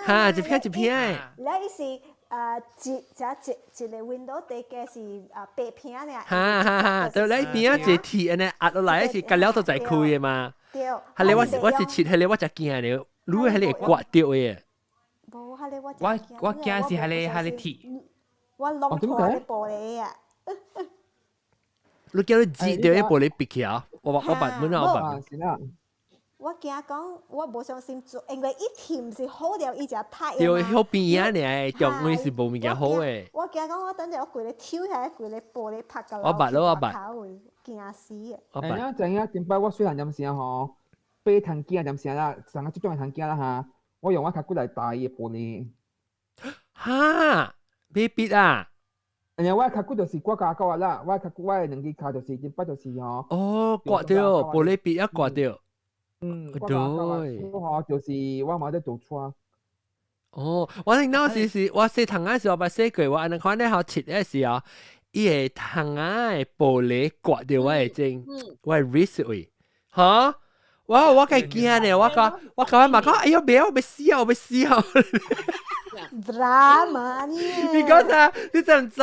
哈，一片一片的。了伊是啊，一只一一個 window 底個是啊白片爾。哈哈哈！對，你邊仔一個鐵按呢壓落來，是隔了都在開的嘛。對。係咧，我是切，係咧，我才驚咧，如果係咧刮掉的。無，彼個我我驚是彼個彼個鐵。我攏破咧玻璃啊！你驚你擠掉彼玻璃閉起啊？我捌，本來我捌。我驚講，我無相信做，因為伊甜是好了，伊才太。對，好邊仔爾，中間是無物件好的。我驚講，我等陣我規个抽起來，規個玻璃拍甲我捌咯，我捌。驚死！我捌。哎，知影前擺我細漢陣時吼，買糖鏡陣時啦，上個這種的糖鏡啦哈，我用我跤骨來打伊的玻璃。哈，未必啊！哎呀，我跤骨就是刮膠膠啦，我跤骨我的兩隻跤就是前擺就是吼。哦，刮掉玻璃筆啊，刮掉。嗯，對，我就是我嘛在做錯。哦，我聽到時我洗糖仔時我捌洗過，我按呢看咧好切的時候，伊個糖仔的玻璃刮掉我的種，我的 wrist 位，哈，我較驚呢，我講我嘛講，哎喲，袂我欲死啊，我欲死啊！ drama 呢？你講啥？你知毋知？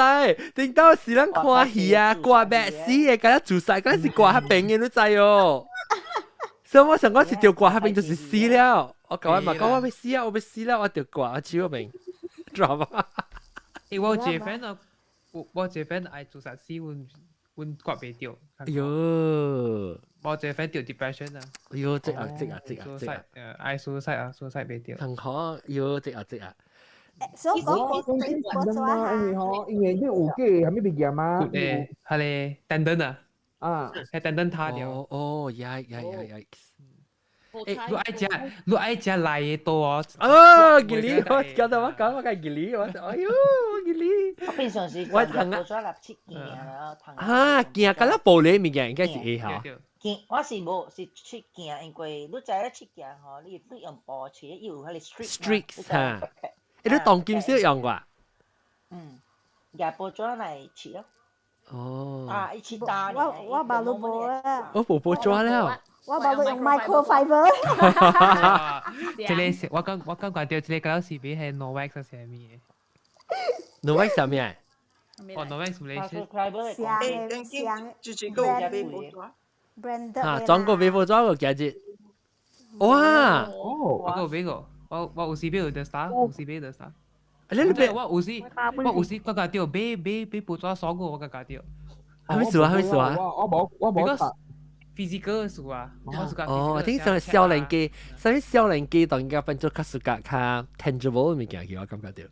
頂到時咱看戲啊，掛白死的，敢若自殺，敢若是掛彼邊的，你知哦？所以我想講是著掛彼邊就是死了。我講我嘛講我欲死啊，我欲死了，我著掛手邊。drama。欸，我有一個 friend 啊，我一個 friend 愛自殺死，阮掛袂著。哎喲！我一個 friend 著 depression 啊。哎喲，這啊這啊這啊這啊！愛 suicide 啊，suicide 袂著。同學，喲，這啊這啊。所以講我做啊，因為吼，因為你有個啥物物件嘛？誒，彼個等等啊。啊，係等等他掉。哦哦，呀呀呀呀！欸，你愛食，你愛食來的多哦。哦，吉利，我講到我講我講吉利，我哎喲，吉利。我平常時我糖啊，切件啊，啊，件敢若玻璃物件應該是會嚇。件我是無是切件，因為你知影切件吼，你你用布切，伊有彼個 streak streaks 嚇。欸，你當今少用過？嗯，也報紙來切咯。哦。啊，伊切大。我我冇都無啊。我無報紙了。我冇都用 microfiber。這個是我感我感覺到這個敢是比係 Novex 係啥物的？Novex 啥物啊？哦，Novex 唔係是。像像 brand。啊，裝過微波裝過幾隻？哇！我個買過，我我有時買有 star，有時買有 star。你你我有時我有時感覺到買買買報紙爽過我感覺到。係咪數啊？係咪數啊？我冇我冇。 physical 數啊，我是講。哦，聽上少年機，啥物少年機當然變做較數較較 tangible 物件去，我感覺到。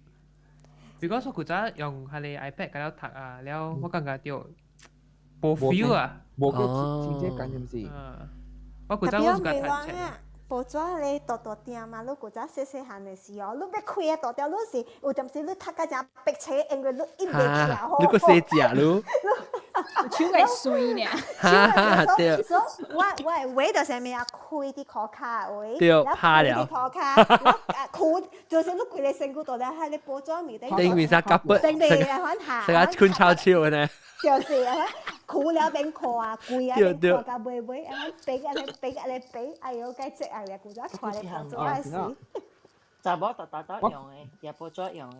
because 我古早用彼個 iPad 佮了讀啊，了我感覺到無 feel 啊。無個親切感是毋是？我古早我是佮讀冊。報紙咧大大埕嘛，你古早細細漢的時候，你欲開啊大條，你是有陣時你讀甲誠迫切，因為你印袂起吼。你閣細隻你。手會碎呢。哈對。所以我我的話就是啥物啊？開佇褲跤位，對，拍了。開佇褲跤，啊，開就是你規個身軀都咧喺咧報紙面頂。頂面啥夾筆？頂面啊，反下。成個困臭手呢。就是啊，苦了免看啊，貴啊免看到尾尾，啊，比啊咧比啊咧比，哎喲，該這啊咧，古早看咧報紙的時。查某大大大用的，也報紙用的。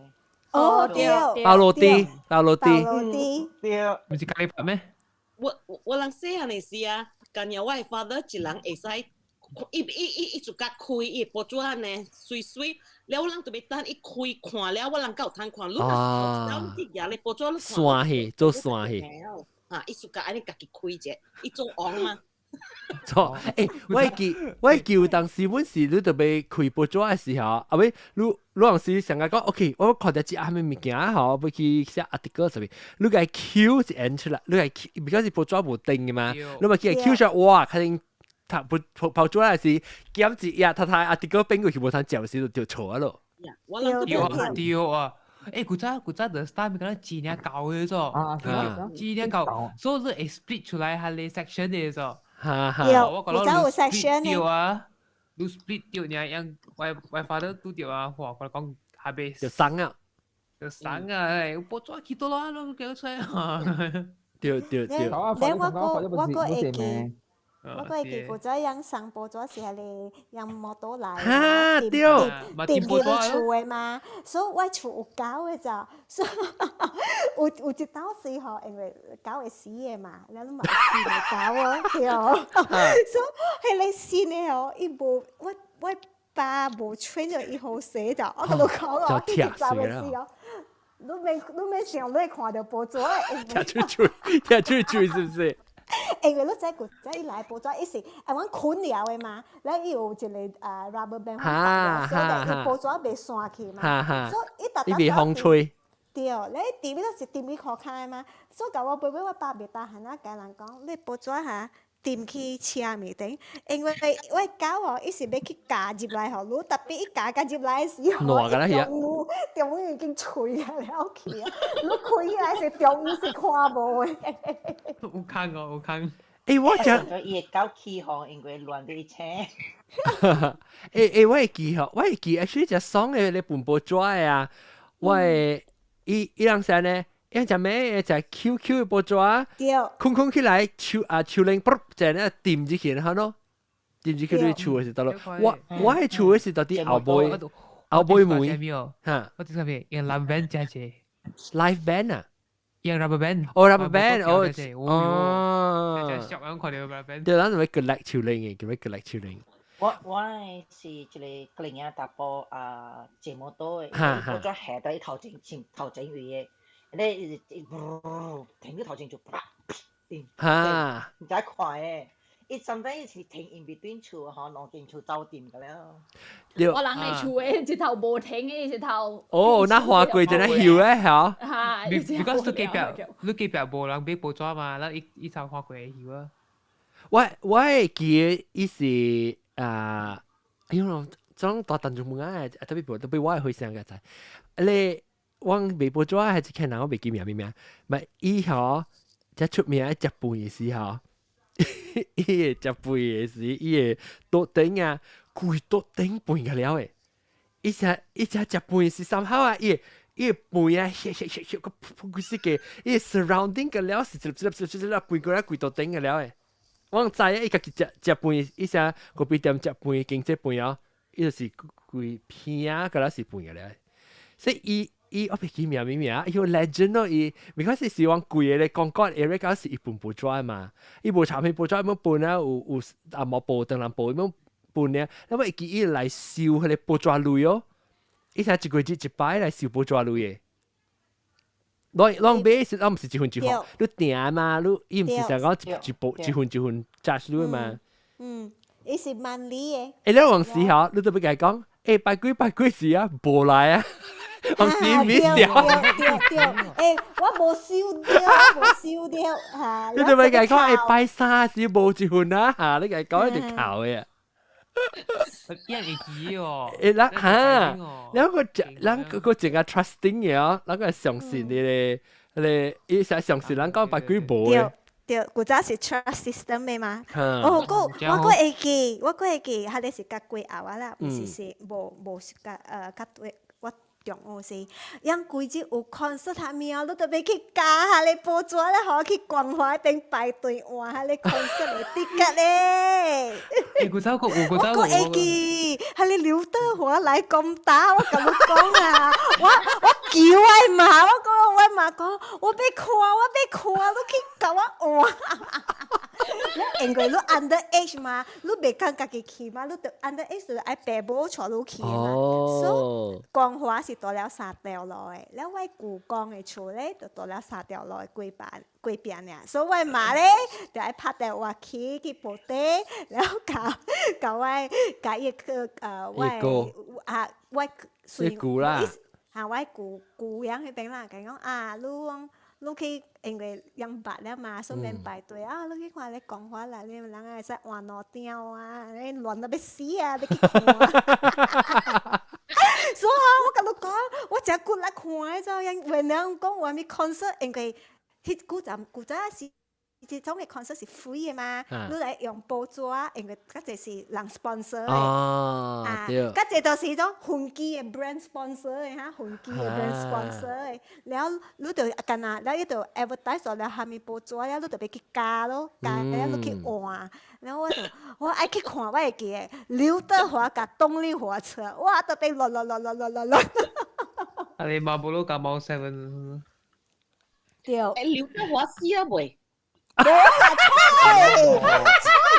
哦，對。包羅蒂，包羅蒂。包羅蒂。對。毋是咖喱飯咩？我我人細漢的時啊，近日我的 father 一人會使，伊伊伊伊就甲開伊報紙按呢，媠媠，了我人就欲等伊開看了，我人才有通看。你若是去舉咧報紙，你看。散去，做散去。啊！伊就甲按呢家己開者，伊做王嘛。錯，欸，我會記，我會記有當時阮是你特別開報紙的時候，啊尾你你當時想講，OK，我看著這啥物物件吼，欲去寫 article 啥物，你共 Q 一印出來，你共 Q，because 是報紙無定的嘛，你嘛去 Q 出來，哇，肯定讀報報紙來時減一頁，讀讀 article 變過去無通食時就錯啊咯。對啊，對啊。欸，古早古早 The Star 咪敢若真正厚的咾，真正厚，所以你會 split 出來彼个 section 的咾。哈哈。對，古早有 section 對啊，你 split 掉爾，樣我我 father 拄著啊，哇，我講下邊。就送啊。就送啊，欸，報紙去倒啦，攏叫出來。對對對。咧我閣我閣會記。我閣會記古早樣送報紙是彼个用摩托來，哈對，掂入去厝的嘛，所以我厝有狗的就，所以有有一道時吼，因為狗會死的嘛，了你嘛死的狗啊，對，所以彼個新的吼，伊無我我爸無穿著伊好勢就，我共你講哦，伊一十的時哦，你免你免想，你會看著報紙的，聽出嘴，聽出嘴是毋是？因為你知古早伊來報紙，伊是啊，阮捆了的嘛，了伊有一個啊 rubber band 所以伊報紙袂散去嘛，所以伊逐伊袂風吹。對，咧伊佇彼度是踮去褲跤的嘛，所以共我妹妹我爸袂擔閒啊，共人講，你報紙哈踮去車面頂，因為我狗吼，伊是欲去咬入來吼，你 tapi 伊咬甲入來的時候，中午中午已經吹啊了去啊，你開起來是中午是看無的。有空哦，有空。欸，我講。伊會狗起吼，因為亂佇車。欸欸，我會記吼，我會記，actually 食爽的咧分報紙的啊，我會伊伊人啥呢？伊食咩？食 QQ 的報紙，空空起來，手啊手鈴，噗，就那掂入去，好咯，掂入去你厝的是倒咯。我我的厝的是到佇後尾，後尾門。哈，我這邊用 live band 加這，live band 啊，用 rubber band。哦，rubber band，哦，哦，小樣看到 rubber band。對，咱是欲 collect 手鈴的，叫欲 collect 手鈴。我我是一個個人查埔啊，坐摩托的，我再下到伊頭前前頭前位的。你一停咗頭前就啪停，毋知看的，伊 sometimes 是停 in between 厝吼，兩間厝走掂個了。我人的厝的一頭無停的，一頭。哦，那花過真係曉的嚇。嚇！ because 你隔壁，你隔壁無人買報紙嘛，咱伊伊頭看過會曉啊。我我會記伊是啊，哎呦，種大彈就冇啊，特別特別我係會想嘅就係，你我微博咗係一個人，我未記名咩名，咪伊嗬，即出名食飯嘅時候，伊會食飯嘅時，伊會桌頂啊，規桌頂飯個了誒，伊只伊只食飯是三口啊，伊伊飯啊，歇歇歇歇個噗噗個，伊 surrounding 個了是一粒一粒一粒一粒飯過來規桌頂個了誒。我知啊，伊家己食食飯，伊啥咖啡店食飯，經濟飯哦，伊就是規片啊，個了是飯個了。所以伊伊我袂記名咩名，伊有 legend 咯，伊，because 是往貴的咧，廣告 area 嗰是伊分報紙嘛，伊無產品報紙，咁分啊，有有啊毛報、當然報咁分咧，那麼會記伊來收彼個報紙類哦，伊才一個月一擺來收報紙類的。攏攏買是，攏毋是一份一份，你訂嘛，你伊毋是想講一一部一份一份 charge 你嘛？嗯，伊是萬里的。欸，你往時候，你都欲共伊講，欸，拜幾拜幾時啊？無來啊！往時 miss 掉。對對對，欸，我無收到，我無收到，嚇。你都欲共伊講，欸，拜三時無一份啊！嚇，你共伊講一直哭的啊。一人會記哦。欸，咱嚇，咱個咱個個淨係 trusting 嘅哦，咱個相信你咧，咧，伊成相信咱講拜幾無的。對，古早是 trust system 的嘛。哦，閣我閣會記，我閣會記，彼個是較過後啊啦，毋是是無無是較較對我中學時，因規日有 concert 啥物哦，你都欲去加彼個報紙咧，予我去光華彼邊排隊換彼個 concert 的 ticket 咧。欸，古早閣有，古早我閣會記，彼個劉德華來攻打，我共你講啊，我我求我媽，我講我媽講，我欲看，我欲看，你去共我換。因為你 under age 嘛，你袂通家己去嘛，你著 under age 就愛爸母帶你去嘛。所以光華是蹛了三條路的，了我舅公的厝咧就蹛了三條路的隔壁隔壁爾，所以我媽咧就愛拍電話去去報底，了共共我共伊去我啊我隨舅啦，嚇我舅舅樣彼邊啦，共伊講啊，你講。你去因為樣捌了嘛，所以免排隊啊！你去看咧光華內面人會使換兩張啊，咧亂到欲死啊！欲去看。所以啊，我共你講，我誠骨力看的，怎樣？原來講有啥物 concert，因為彼古早古早是。這種的 concert 是 free 的嘛，你來用報紙，因為較濟是人 sponsor 的，啊，較濟都是種飛機的 brand sponsor 的哈，飛機的 brand sponsor 的，了你就干焦，了伊就 advertise 了下面報紙，了你就欲去加咯，加了你去換，了我就我愛去看，我會記得劉德華佮鄧麗華出來，哇，特別亂亂亂亂亂亂亂。啊，你馬布魯加貓 seven。對。欸，劉德華死了未？無啦，菜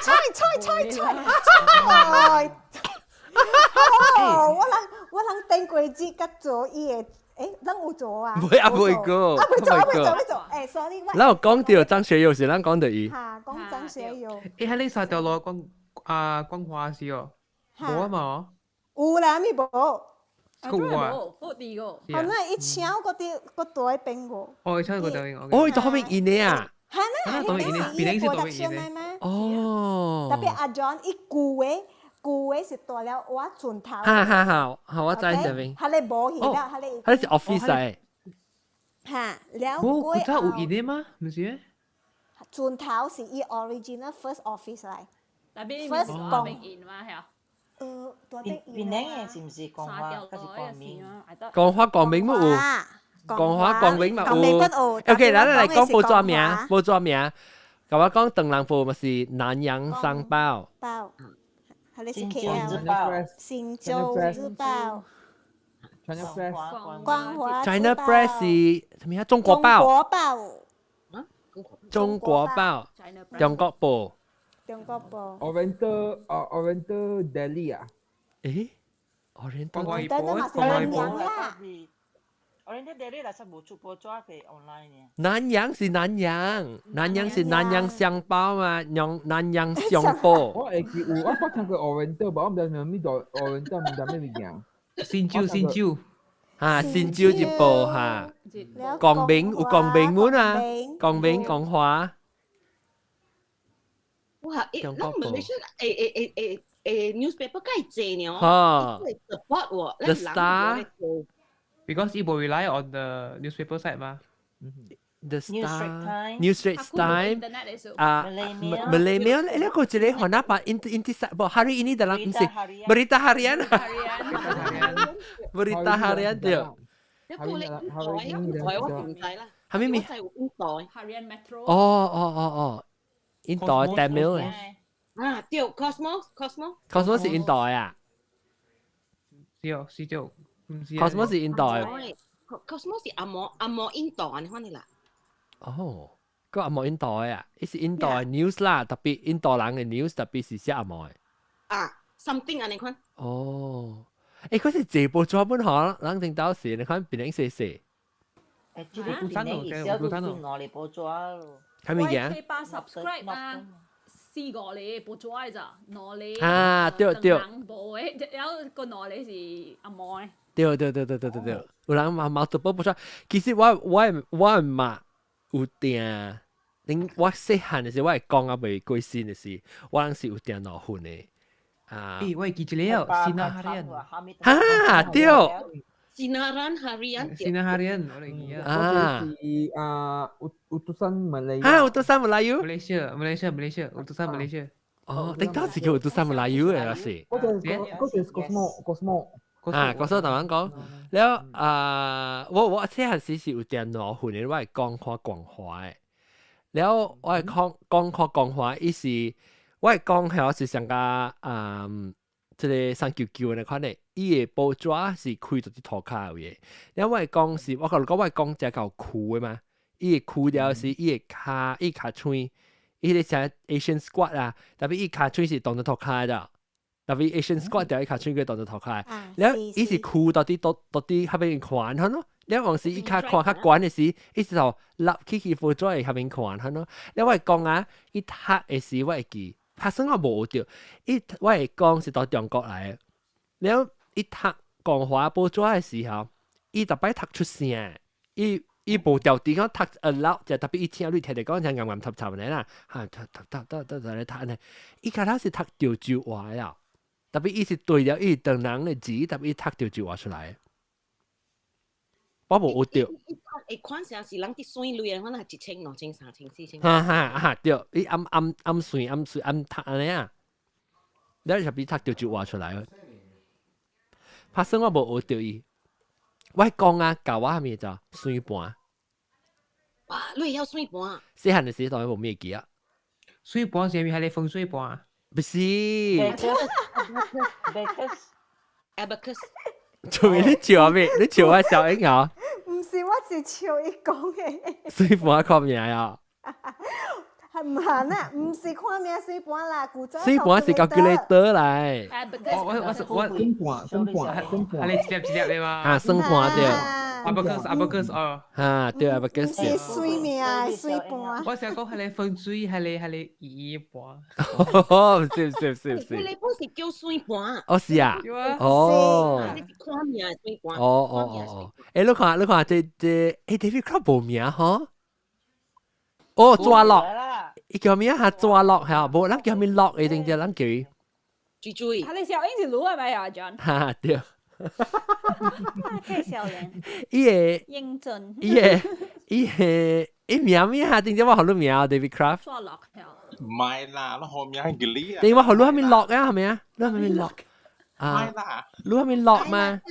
菜菜菜菜菜！哦，我人我人頂過節佮做伊的，欸，咱有做啊？袂啊，袂過，啊，袂做，啊，袂做，袂做，欸，sorry，我。咱有講著張學友是咱講著伊。哈，講張學友。欸，彼個三條路光啊光華是哦，無啊嘛？有啦，咪無。有啊。好啲個。哦，那伊請嗰啲個大邊個。哦，伊請個大邊。哦，伊在後面演的啊。係啦，彼是伊的 production 來嘛？哦。特別阿 John 伊舊的舊的是蹛了我船頭。哈哈哈，好，我知這邊。彼个無去了，彼个。彼是 office 來。哈，了過後。有演的嗎？毋是咩？船頭是伊 original first office 來。 first 講演嘛係啊。邊邊領的是毋是光華，還是光明？光華光明嘛有。光華光明嘛有。OK，咱來講報紙名，報紙名。共我講，唐人報嘛是南洋商報。報。係是 KL。星洲日報。 China Press。光華。 China Press 是啥物啊？中國報。中國報。中國報。中國報。中國報。 Oriental 哦，Oriental Daily 啊。誒，Oriental。光華報，光華報。 Oriental Daily 來說無出報紙，可以 online 的。南洋是南洋，南洋是南洋商報嘛，南南洋商報。我會記有，我捌聽過 Oriental，無我毋知啥物叫 Oriental，毋知咩物件。新洲新洲，哈，新洲日報哈。光明有光明門啊，光明光華。哇！欸，咱馬來西亞欸欸欸欸， newspaper 介濟呢，伊會 support 喎， The Star Because 伊無 rely on the newspaper side 嘛。 The New Star Straits Times New Straits Times 啊 Malay Mail Malay Mail 呢個一個番仔把 in in 無 hari ini dalam 唔是 Berita Berita Harian Berita Harian 對。一個你印度，印度我唔知啦。係咩咩？我知有印度。 Harian Metro。哦哦哦哦，印度 Tamil 啊，對，Cosmo Cosmo。 Cosmo 是印度啊。是哦，是對，唔是。 Cosmo 是印度。 Cosmo 是紅毛紅毛印度，你看你啦。哦，個紅毛印度啊，伊是印度 news 啦，特別印度人嘅 news 特別是寫紅毛嘅。啊，something 啊，你看。哦，佢是這部專門學，人聽到時，你看變成寫寫。誒，這個變成意思都變我嚟報紙咯。係咪嘅？ K 八 subscribe 啊，四個你報紙咋，兩個。啊，對對。無嘅，有個兩個是紅毛嘅。對對對對對對對，有人嘛嘛都報不出。其實我我我嘛有訂，恁我細漢的時，我會講啊袂過身的時，我人是有訂兩份的。啊！誒，我會記一個 Sinar Harian。哈，對。 Sinaran Harian。 Sinar Harian，我會記啊。啊。是啊，Utusan Melayu。啊，Utusan Melayu。 Malaysia，Malaysia，Malaysia，Utusan Malaysia。哦，頂當時叫 Utusan Melayu 嘅，是。嗰個嗰個 Cosmo Cosmo。啊，嗰時台灣講，了啊，我我細漢時是有訂兩份的，我會講看廣華的，了我會講講看廣華，伊是我會講係是上個啊，這個三九九那款的，伊的報紙是開到佇塗跤的，了我會講是，我講我會講只夠區的嘛，伊的區了是伊的跤，伊跤喙，伊個像 Asian squat 啊，特別伊跤喙是當做塗跤的。特別 Asian squat 掉伊跤喙佢當做塗跤，了伊是區到底到到底較免寬咯，了往時伊較看較懸的時，伊是頭立起去報紙會較免寬咯。了我會講啊，伊讀的時我會記，拍算我無學著，伊我會講是到中國來的，了伊讀廣華報紙的時候，伊逐擺讀出聲，伊伊無調調講讀 aloud，就特別伊聽你聽著講像岩岩插插的啦，哈讀讀讀讀讀讀咧讀呢，伊敢若是讀潮州話了。特別伊是對了伊唐人的字，特別伊讀潮州話出來。我無學著。會款聲是人佇算鐳的，可能係一千、兩千、三千、四千。哈哈哈，對，伊按按按算按算按讀按呢啊，了特別讀潮州話出來。拍算我無學著伊，我講啊，教我蝦米就算盤。哇，你會曉算盤？細漢的時當然無咩記啊。算盤是咪係你風水盤啊？不是。 Abacus。做咩？你笑咩？你笑我小英啊？唔是，我是笑伊講嘅。算盤看名啊？係唔係啊？唔是看名算盤啦，古早算盤是 calculator 來。我我我我算盤算盤算盤，係你一粒一粒的嘛？啊，算盤對。 Abacus abacus 哦。啊，對 abacus。是算命算盤。我想講係你風水，係你係你易盤。哦，是是是是。你本是叫算盤。哦，是啊。哦。你是看命算盤。哦哦哦哦。誒，你看你看，這這誒，David Cross 無名吼？哦，抓落，伊叫咩啊？抓落係啊，無咱叫咩落一定叫咱叫伊。追追。係你小英是滷係咪啊，John？哈對。太少年。伊個英俊。伊個伊個伊名咩啊？定只我學你名 David Craft。抓落係。唔係啦，你學名係吉利啊。定我學你係咪落啊？係咪啊？你係咪落？啊。你係咪落嘛？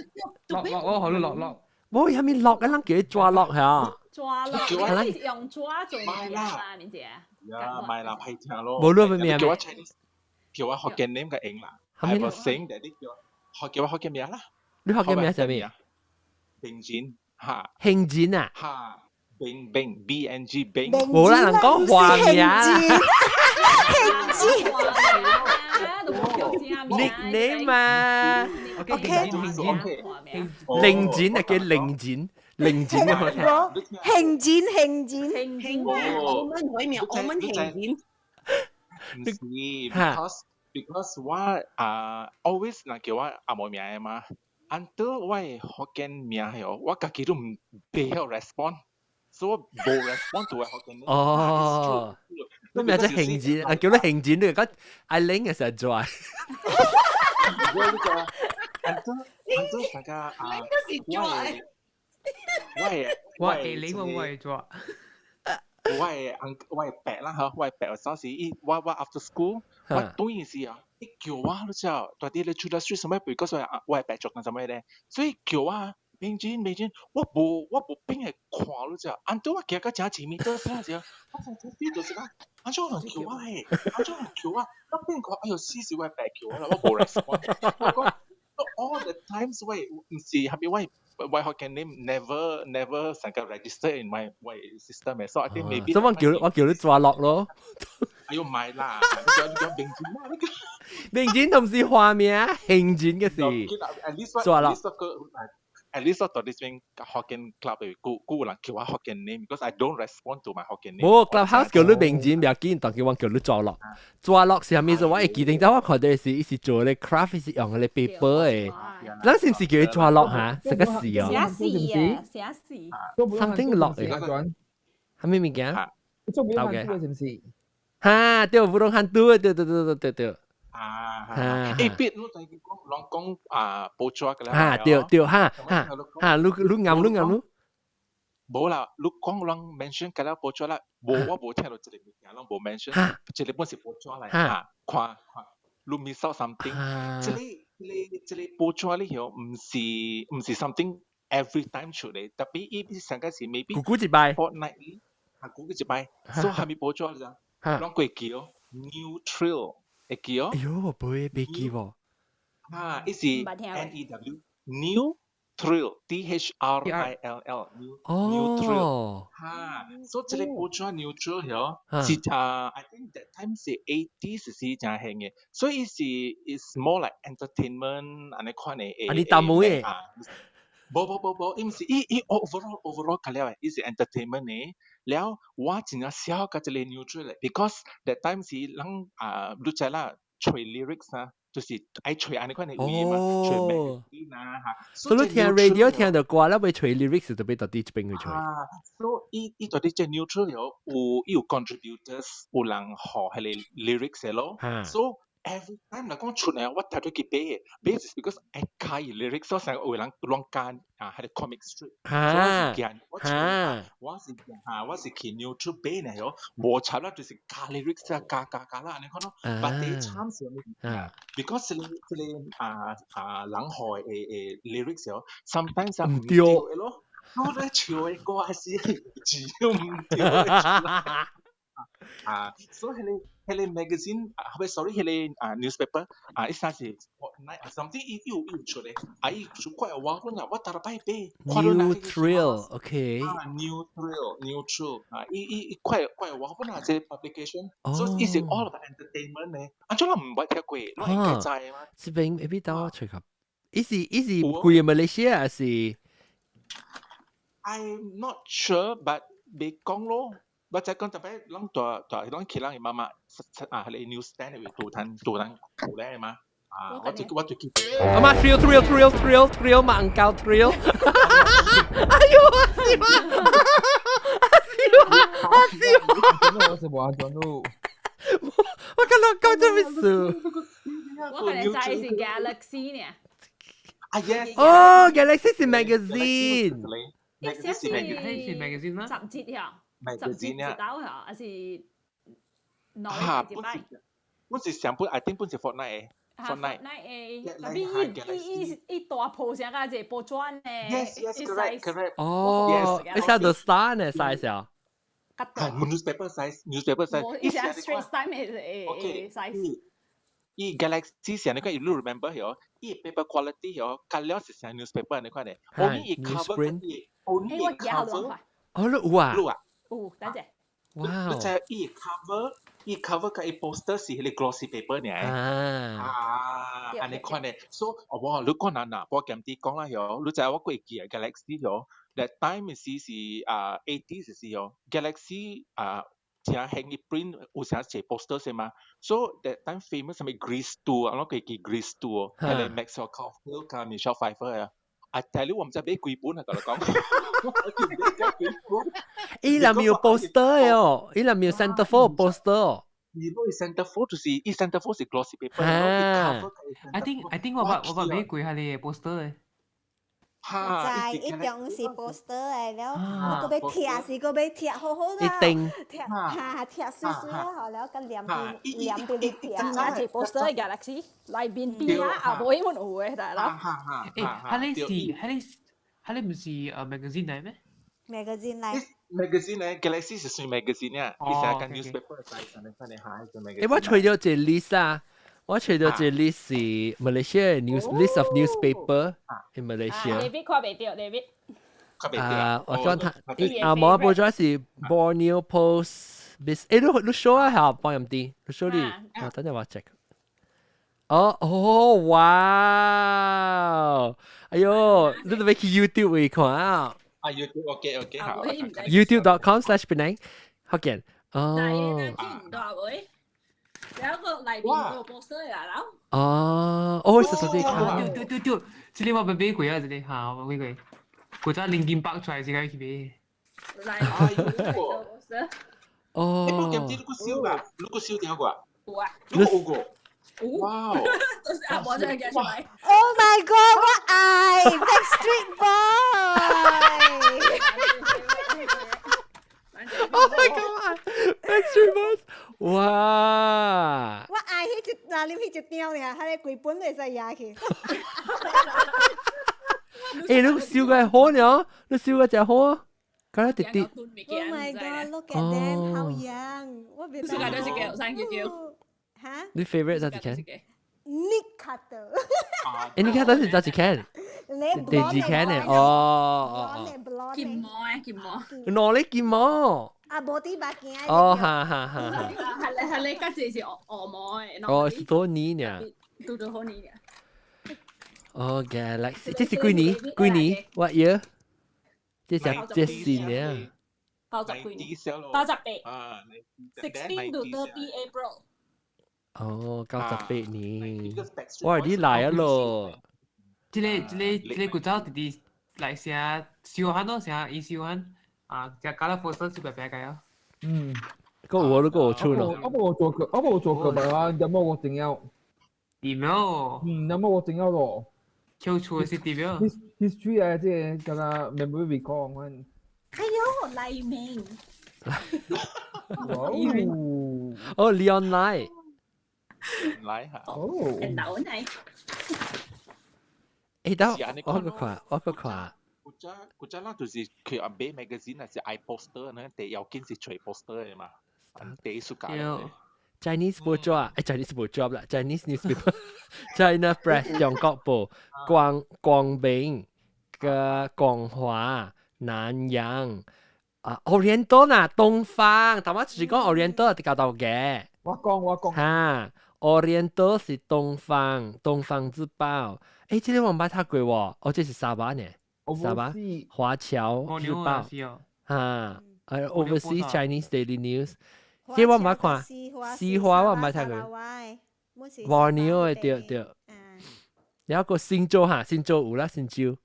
落落我學你落落。無係咪落啊？咱叫伊抓落係啊。抓落，你是用抓做名啦，明姐。呀，唔係啦，批聽咯。無論咩名。叫我 Chinese，叫我福建 name 嘅英啦。係我醒嘅，你叫學叫我福建名啦。你福建名係咩？平錢嚇。興錢啊？嚇，冰冰 B N G 冰。無啦，人講華名啦。興錢。 nickname 嘛。 OK。零錢啊，叫零錢。零錢啊！興錢興錢興錢，澳門海名，澳門興錢。唔是，because 我啊 always 人叫我紅毛名的嘛，until 我的福建名哦，我家己都毋袂曉 respond，所以我無 respond to 我福建名。哦，你名叫興錢，啊叫你興錢，你講阿玲嘅時候做。我呢個，按照按照大家啊，我係我會你我會做。我係我係白啦嚇，我係白嗰時，伊我我 after school，我當然是啊，伊叫我你知道，大啲你出嚟水什麼，because 我我係白做緊什麼咧，所以叫我。明真明真，我無我無邊會看你知，按照我行到真前面，倒啥時，我想這邊就是講，按怎人叫我嘿，按怎人叫我，我變看，哎喲，死死我白叫我啦，我無 respond，我講 all the times 我毋是係咪我我福建 name never never 成個 register in my 我 system 嘅，所以 I think maybe 所以我叫我叫你抓落咯。哎喲，唔係啦，你叫你叫明真嘛？明真同是畫名，興真嘅事。抓落。 At least 我到呢邊 Hokkien club 嘅，古古有人叫我 Hokkien name，because I don't respond to my Hokkien name。冇 clubhouse 叫你名字唔要緊，但叫我叫你抓落。抓落是啥物？我會記得，我看到是伊是做咧 craft，是用咧 paper 嘅。咱是毋是叫伊抓落嚇？這個是哦。寫字啊，寫字。 Something 落嘅。係咩物件？做唔到嘅，是唔是？哈，對，烏龍漢都，對對對對對對。啊，誒，別你就講人講啊，報紙嘅啦。哈，對對，哈哈哈，你你啱你啱你。無啦，你講人 mention 嘅啦報紙啦，無我無聽到這個物件，攏無 mention，這個本是報紙嚟，哈，看看，你 miss out something，這個這個這個報紙裡頭毋是毋是 something every time 出嚟，特別伊上個是 maybe 久久一擺，fortnightly，啊，久久一擺，所以係咪報紙咋？攏過叫 New Thrill。會記哦？哎喲，不會袂記喎。啊，伊是 N E W New Thrill T H R I L L New New Thrill。哈，所以這個報紙 New Thrill 嗬，是啊，I think that time 是 80s 是真興嘅，所以是 is more like entertainment 按呢款嘅。啊，你淡毛嘅？無無無無，伊毋是伊伊 overall overall 較了嘅，伊是 entertainment 嘅。了我真正痟佮這個 New Thrill 咧，because that time 是人啊，你知啦，揣 lyrics 啊，就是愛揣按呢款嘅語嘛，揣 magazine 啊嚇。所以你聽 radio 聽到歌，你欲揣 lyrics 就欲到佇這邊去揣。啊，所以伊伊到底這 New Thrill 有有 contributors 有人予彼個 lyrics 嘅咯。所以 every time 若講出來，我特別去買嘅，買是 because 愛看伊 lyrics，所以成有人亂加啊，彼個 comic strip，所以我是驚，我我是嚇，我是去 New Thrill 買呢喲，無插啦，就是加 lyrics 啊，加加加啦，按呢款咯。但第慘是咩？because 這個這個啊啊人予的的 lyrics 喲，sometimes 啊毋對的咯，我咧唱的歌還是字都毋對的。啊，所以彼個彼個 magazine 啊，後尾 sorry 彼個啊 newspaper 啊，伊啥是 fortnight 啊，something 伊有伊有出咧，啊伊出快我本啊，我逐擺買， New Thrill，OK。啊，New Thrill，New Thrill 啊，伊伊伊快快我本啊，這 publication，所以伊是 all about entertainment 咧，啊，怎人毋捌聽過，攏應該知嘛。這邊會比等我揣下，伊是伊是規個馬來西亞還是？I'm not sure，but 袂講咯。我就講特別，攏大大攏去人嘅媽媽啊，彼個 newsstand 會杜攤杜攤有咧嘛？啊，我就我就記。阿媽 thrill thrill thrill thrill thrill 嘛，唔夠 thrill。哎呦，是嗎？是嗎？是嗎？我是無安怎咯。我感覺講這咩事？我可能知是 Galaxy 呢。啊 yes。哦，Galaxy 是 magazine。是 magazine 嗎？雜誌呀。 magazine 啊，還是嚇，本是本是上本，I think 本是 fortnight 嘅，fortnight。 fortnight 嘅，特別伊伊伊大鋪成個一個報紙呢。Yes yes correct correct。哦，你寫到 star 呢 size 啊？ newspaper size newspaper size。伊寫 Straits Times 嘅 size。伊 Galaxy 上你看，you remember 嗬？伊 paper quality 嗬，隔了是像 newspaper 你看咧。only 伊 cover 伊 only cover。哦，你有啊？有啊。有，等陣。哇！你知伊 cover 伊 cover 佮伊 poster 是彼個 glossy paper 呢？啊啊，按呢款咧，所以哇，你講嗱嗱，我兼啲講啦喲，你知我過記 Galaxy 喲，that time 是是啊 80s 時喲，Galaxy 啊。正興伊 print 有啥寫 poster 是嘛？So that time famous 啥物 Grease 2啊，我過記 Grease 2哦，彼個 Maxwell Caulfield 佮 Michelle Pfeiffer 啊。I tell you 我毋知買幾本啊，共你講。伊內面有 poster 哦，伊內面有 centerfold poster 哦。是咯，伊 centerfold 就是伊 centerfold 是 glossy paper 咯，伊 cover I think 我捌買過彼个 poster 的。我知，一定是 poster 的了，閣欲貼是閣欲貼好好啦，一定貼哈貼媠媠啊，了閣黏佇黏佇你貼。那是 poster 的 Galaxy 內面邊啊，後尾阮有的大佬。欸，彼個是彼個毋是magazine 來咩？ magazine 來。 magazine 咧，Galaxy 是算 magazine 啊，伊成間 newspaper size 上面上面下一個 magazine。欸，我揣著一個 list 啊，我揣著一個 list 是 Malaysia news list of newspaper in Malaysia。 David 看袂著，David。啊，我講他，啊，無報紙是 Borneo Post，欸，你 show 啊，下幫人啲，你 show 你，啊，等陣我 check。哦哦，哇！哎喲，你都欲去 YouTube 位看啊？啊，YouTube OK OK 好。 YouTube.com/Penang 福建。哦。見唔到會，有一個內面個 poster 來啦。哦，哦，實實啲看。對對對，這個我捌買過啊，這個嚇我買過。古早 Linkin Park 出來時間去買。內面個 poster。哦。你報檢知你個燒啦？你個燒掉過？有啊。你有過？哇！都是阿婆真係出來。 Oh my god！我愛 Backstreet Boy。 Oh my god！Backstreet Boys！哇！我愛彼一若啉彼一張爾，彼个規本會使贏去。欸，你燒個好呢？你燒個真好啊！敢若直直。 Oh my god！Look at them，好 young！我袂。是個都是個生叫叫。嚇？你 favorite 哪一間？Nick Carter。欸，你看到是哪一間？第二間呢？哦哦哦。金毛啊，金毛。哪裡金毛？啊，無佇目鏡。哦，哈哈哈哈。係咧係咧，嗰隻是鵝毛的。哦，是多年呢。拄拄好年。哦，Galaxy，這是幾年？幾年？What year？這是這四年。九十幾年？98。16 to 30 April。哦，98年。哇，你來啊咯！這個古早直直來寫小漢咯，寫伊小漢啊，只加了 poster 就白白個啊。嗯，個我都個出咯。我無做過，我無做過吧？有冇我重要？點樣？嗯，有冇我重要咯？跳出是點樣？History 啊，這個敢若 memory recall 阮。哎喲，黎明。哦，Leon Lai。來嚇。哦。老奶。欸，等我個看，我個看。古早咱就是佢阿買 magazine 還是愛 poster 呢？第要緊是揣 poster 的嘛，第一暑假。 Chinese 報紙啊，欸，Chinese 報紙啦，Chinese newspaper，China Press 中國報，光明嘅光華、南洋啊，Oriental 呐，東方，頭先就是講 Oriental 係較到嘅。我講我講。哈，Oriental 是東方，東方日報。欸，這個我毋捌睇過喎，哦，這是沙巴呢，沙巴華僑日報。哈，Overseas Chinese Daily News。這我毋捌看，西華我毋捌睇過。Borneo 的對對。然後個新洲哈，新洲有啦，新洲。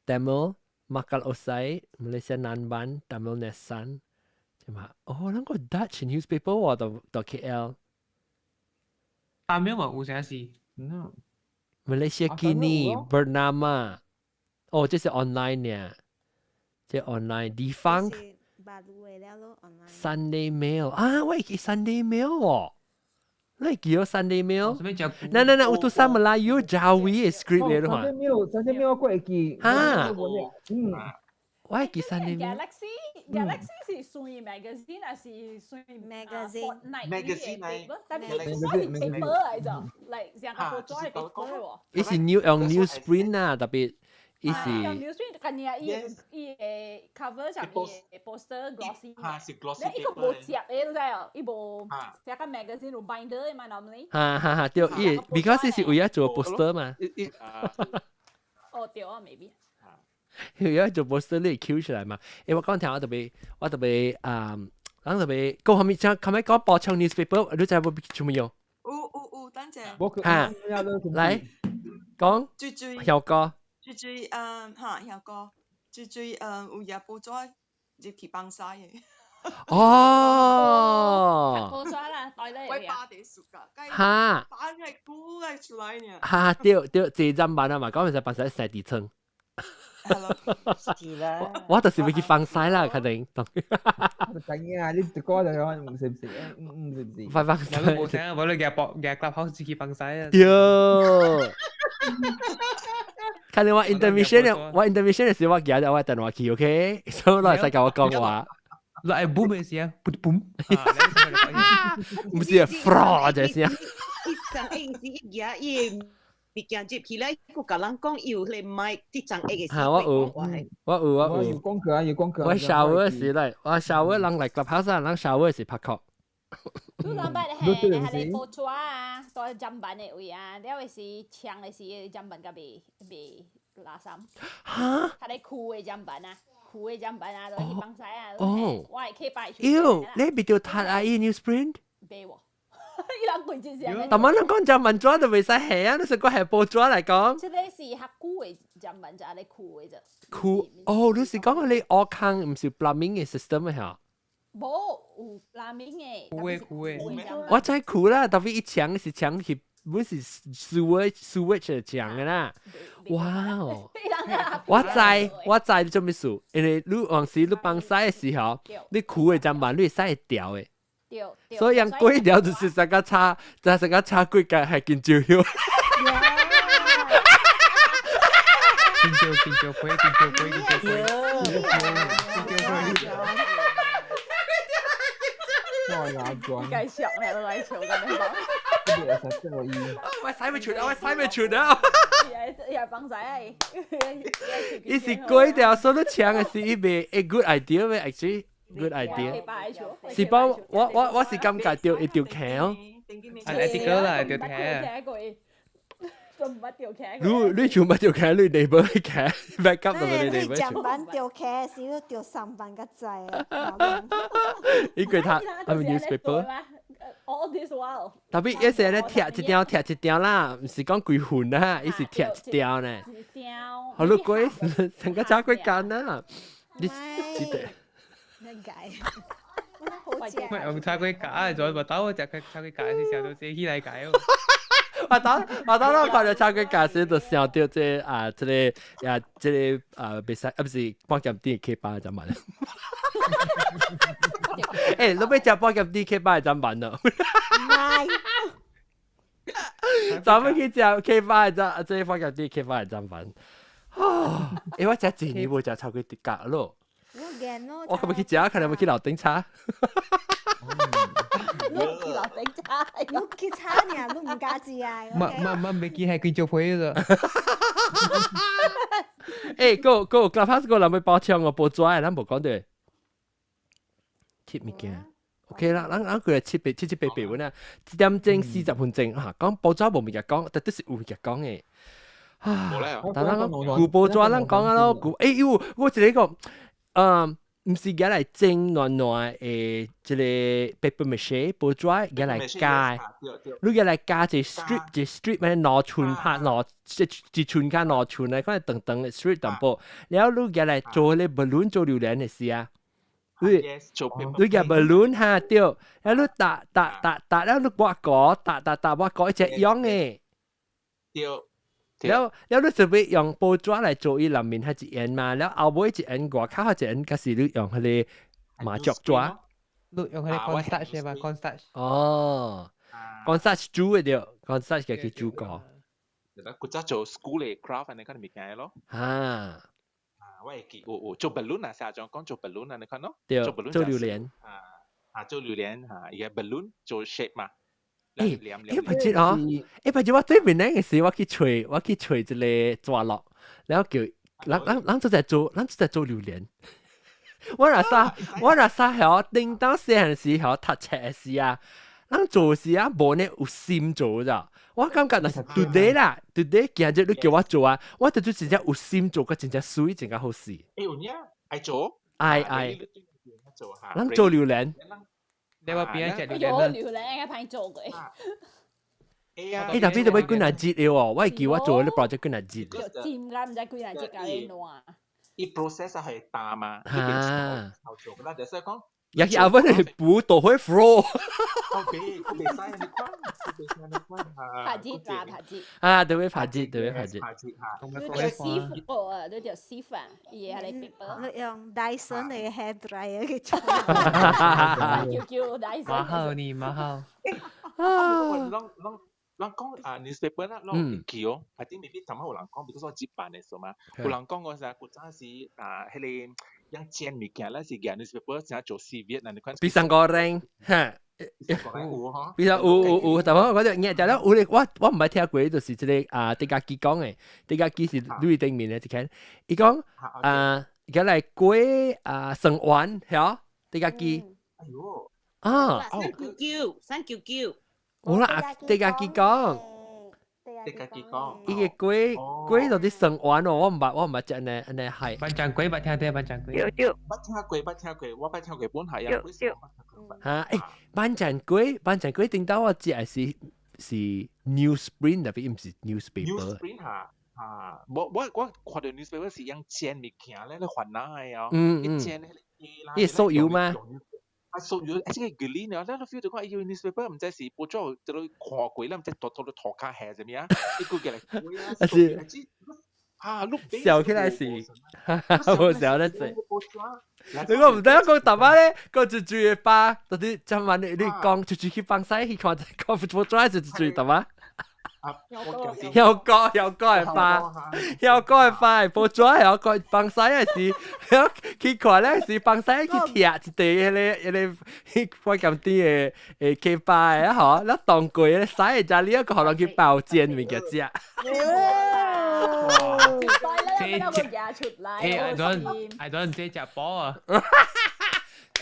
Tamil Makkal Osai Malaysia Nanban Tamil Nesan 係嘛？哦，咱個 Dutch newspaper 喎，到 KL。 Tamil 嘛有啥事？Malaysia Kini Bernama，哦，這是 online 呢，這 online defunct。 Sunday Mail 啊，我會記 Sunday Mail 喎，你會記得 Sunday Mail？嗱嗱嗱，Utusan Melayu Jawi 的 script 嚟咯。 Sunday Mail，Sunday Mail 我會記。哈，嗯，我會記 Sunday Mail。 Galaxy 是算 magazine 還是算 magazine？ magazine 嚟，但係我是 paper 來咋，嚟成個報紙係 paper 喎。伊是 new 用 newsprint 啊，特別。伊是用 newsprint，近日伊伊個 cover 上面 poster glossy，是 glossy。你伊個無摺的，你知哦？伊無寫個 magazine 有 binder 的嘛，normally。哈哈哈，對，伊 because 是為咗做 poster 嘛。哦，對啊，maybe。為咗做 poster 你 Q 出來嘛？欸，我講聽我特別，我特別啊，人特別講後面講，後面講報唱 newspaper，你知無做咩用？有有有，等陣。哈，來講。最最。曉哥。最最嗯嚇，曉哥，最最有頁報紙入去放屎的。哦。報紙啦，袋咧。我爸地暑假，哈。翻係估係出來呢。哈，對對，這砧板啊嘛，講咪就扮晒洗地層。是啦。我就是會去放晒啦，肯定。緊啊！你一個就講唔食唔食，唔食唔食。快放晒。我都冇聲，我都夾博夾 clubhouse 自己放晒啊。對。看你我 intermission 我 intermission 嘅時我夾咗我電話去，OK？所以我使教我講話。來 boom 嘅時啊，boom。唔是啊，fraud 這聲。伊上伊是伊夾伊物件入去咧，佮共人講伊有彼個麥這張下嘅。嚇！我有，我有，我有。有講過啊，有講過。我 shower 時來，我 shower 人來 clubhouse 啊，人 shower 是拍殼。你兩擺係係你報紙啊，在砧板的位啊，了的是牆的是砧板甲袂袂垃圾。哈？係你褲的砧板啊，褲的砧板啊，都去放晒啊。哦。我係去擺。妖，你別掉踢啊！伊 newsprint。袂喎。伊人規只是。但我人講砧板紙都袂使下啊，你是講係報紙嚟講。這個是較舊的砧板，就係你褲的啫。褲哦，你是講你學坑唔是 plumbing 嘅 system 嚇？無有 plumbing 的。褲的褲的。我知褲啦，特別一牆是牆去，本是 sewage 的牆的啦。哇哦！我知我知你做咩事，因為你往時你幫洗的時候，你褲的砧板你會洗會掉的。所以人過一條就是成個叉，就成個叉幾個係見照曉。見照見照灰，見照灰，見照灰，見照灰。我牙轉。繼續咧，都來笑咁樣講。我洗未出啊！我洗未出啊！也也幫仔啊！伊是過一條，所以搶的是一個 a good idea 咩？Actually。good idea。是幫我是感覺到一條橋。係一條啦，條橋。你你全部條橋，你 neighbor 橋，back up 到你 neighbor。你砧板條橋是你條三板個仔啊！伊個他係咪 newspaper？ All this while。特別一時咧貼一條貼一條啦，唔是講規份啦，伊是貼一條呢。一條。好你鬼，成個炸鬼間啦！你記得？點解？唔係用炒鬼架，再話打我隻佢炒鬼架是想到自起來解哦。我當我當我看到炒鬼架時，就想到這啊，這個啊，這個啊，袂使啊，不是半鹹甜 K 八就慢。欸，你欲食半鹹甜 K 八就慢咯。唔係。咱們去食 K 八就這半鹹甜 K 八就慢。啊！欸，我食一年無食炒粿條咯。我可唔可以去食？可能會去樓頂炒。你去樓頂炒，你去炒呢？你唔家己啊？唔唔唔，未見係佢做配咗。欸，個個 Clubhouse 個人要包槍哦，報紙，咱無講到。切物件，OK 啦，咱咱佢係七八七七八八分啊，1點鐘40分鐘嚇，講報紙無物件講，特別是有物件講的。啊，但咱講舊報紙，咱講啊咯，舊，欸呦，我一個講。嗯，毋是舉來整軟軟的這個 paper mache 報紙，舉來加，你舉來加一 strip 一 strip 咩2寸拍兩一寸加2寸咧，看長長的 strip 淡薄，然後你舉來做彼個 balloon 做榴蓮的時啊，你你舉 balloon 哈對，然後你打打打打，然後你挖角打打打挖角一隻樣的，對。然後然後你就欲用報紙來做伊內面彼一緣嘛，然後後尾一緣外口彼一緣，才是你用彼個麻雀紙。你用彼個 cornstarch 嘛，cornstarch。哦，cornstarch 煮的對，cornstarch 家己煮過。古早做 school 的 craft 按呢款物件咯。啊。啊，我會記有有做 balloon 啊，成日講做 balloon 啊，你看咯。對，做 balloon 做榴蓮。啊啊，做榴蓮嚇，伊個 balloon 做 shape 嘛。欸，欸，不知哦，欸，不知我對面那個時，我去揣一個紙落，然後叫，人人人就在做，人就在做榴蓮。我若啥曉叮當細漢時曉讀冊的時啊，人做時啊無呢有心做咋。我感覺若是 today 啦，today 今日你叫我做啊，我就真正有心做，個真正媠，真正好勢。欸，有影愛做？愛愛，人做榴蓮。你話邊一隻榴蓮？榴蓮應該歹做過。欸，特別就欲幾若日的哦，我會記我做彼 project 幾若日。尖㗎，毋知幾若日共你爛。伊 process 係淡嘛，啊，做啦，就是講也是 oven 係補到去 floor。哦，俾佢袂使你看，佢袂使你看嚇。拍折啦，拍折。啊，對會拍折，對會拍折。拍折嚇。你條師傅啊，你條師傅啊，伊個係 paper。你用 Dyson 的 hair dryer 去吹。叫叫 Dyson。馬好你馬好。啊！攏攏攏講啊，newspaper 啦，攏記哦。I think maybe 頭先有人講，比如說接辦的時候嘛，有人講嗰時古早時啊，彼个樣煎物件，咱是夾 newspaper 成做 serviette 嗱，你看。比上個人嚇。比較有有有，但我我就日就咧有咧，我毋捌聽過，就是這个啊，迪家基講的，迪家基是女頂面的一間，伊講啊，而家來過啊生丸，曉迪家基。哎喲。啊。399，399。有啦，迪家基講。迪家基講。伊个粿粿到底生丸哦，我毋捌食呢，按呢係。班長粿捌聽過，班長粿。對對。捌聽過，捌聽過，我捌聽過本係啊。對對。嚇！欸，班長粿，班長粿頂到我食的是是 newsprint，特別毋是 newspaper。 newsprint 嚇嚇，我我我看到 newspaper 是用煎物件咧，咧煩惱的哦。伊煎彼個雞啦。伊酥油嗎？啊，酥油，啊，這個吉呢，咱都 feel 到講，伊個 newspaper 毋知是報紙，就看過啦，毋知倒倒咧塗骹下啥物啊，伊個過來粿啊，是。啊，笑起來是，無笑得濟。你講毋知影講淡仔咧，講一嘴的巴，到底今晚你你講出去去放屎去看，看報紙就一嘴淡仔。曉歌曉歌的巴，曉歌的巴，報紙曉歌放屎的是，曉去看咧是放屎去拆一塊彼个彼个彼我感覺的的雞巴的吼，咱當過咧屎的食，你抑閣予人去包煎物件食。欸，I don't I don't 這隻波啊！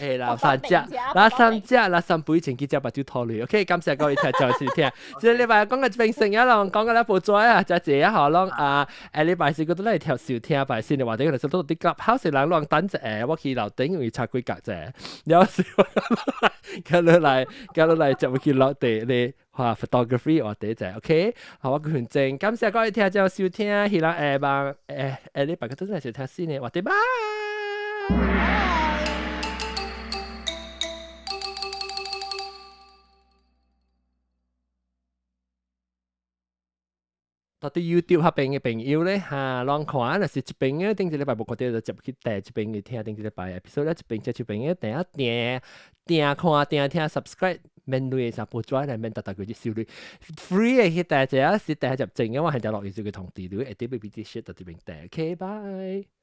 欸，老三隻，老三隻，老三杯前幾隻目睭拖淚。OK，感謝各位聽眾收聽。這個禮拜講個這邊生啊，攏講個咧報紙啊，真濟啊，吼，攏啊，下禮拜四閣倒來聽收聽拜四的話題，就是都佇 Clubhouse 人攏等一下，我去樓頂因為差幾格者，了時我閣落來，閣落來接去落地咧。畫 photography 話題者，OK，好，我權正，感謝各位聽眾收聽，希望下晚下下禮拜閣倒來收聽新的話題，拜。到底 YouTube 彼邊的朋友咧，哈，攏看，若是這邊的頂一禮拜無看著，就接去第這邊去聽頂一禮拜 episode 咧，這邊這邊的訂訂訂看訂聽 subscribe。免鐳的啥報紙來免逐逐個月收鐳，free 的去訂者是訂入正嘅，我係就落去就佢同地，你會啲 B B 啲 shit 到這邊訂，OK，bye。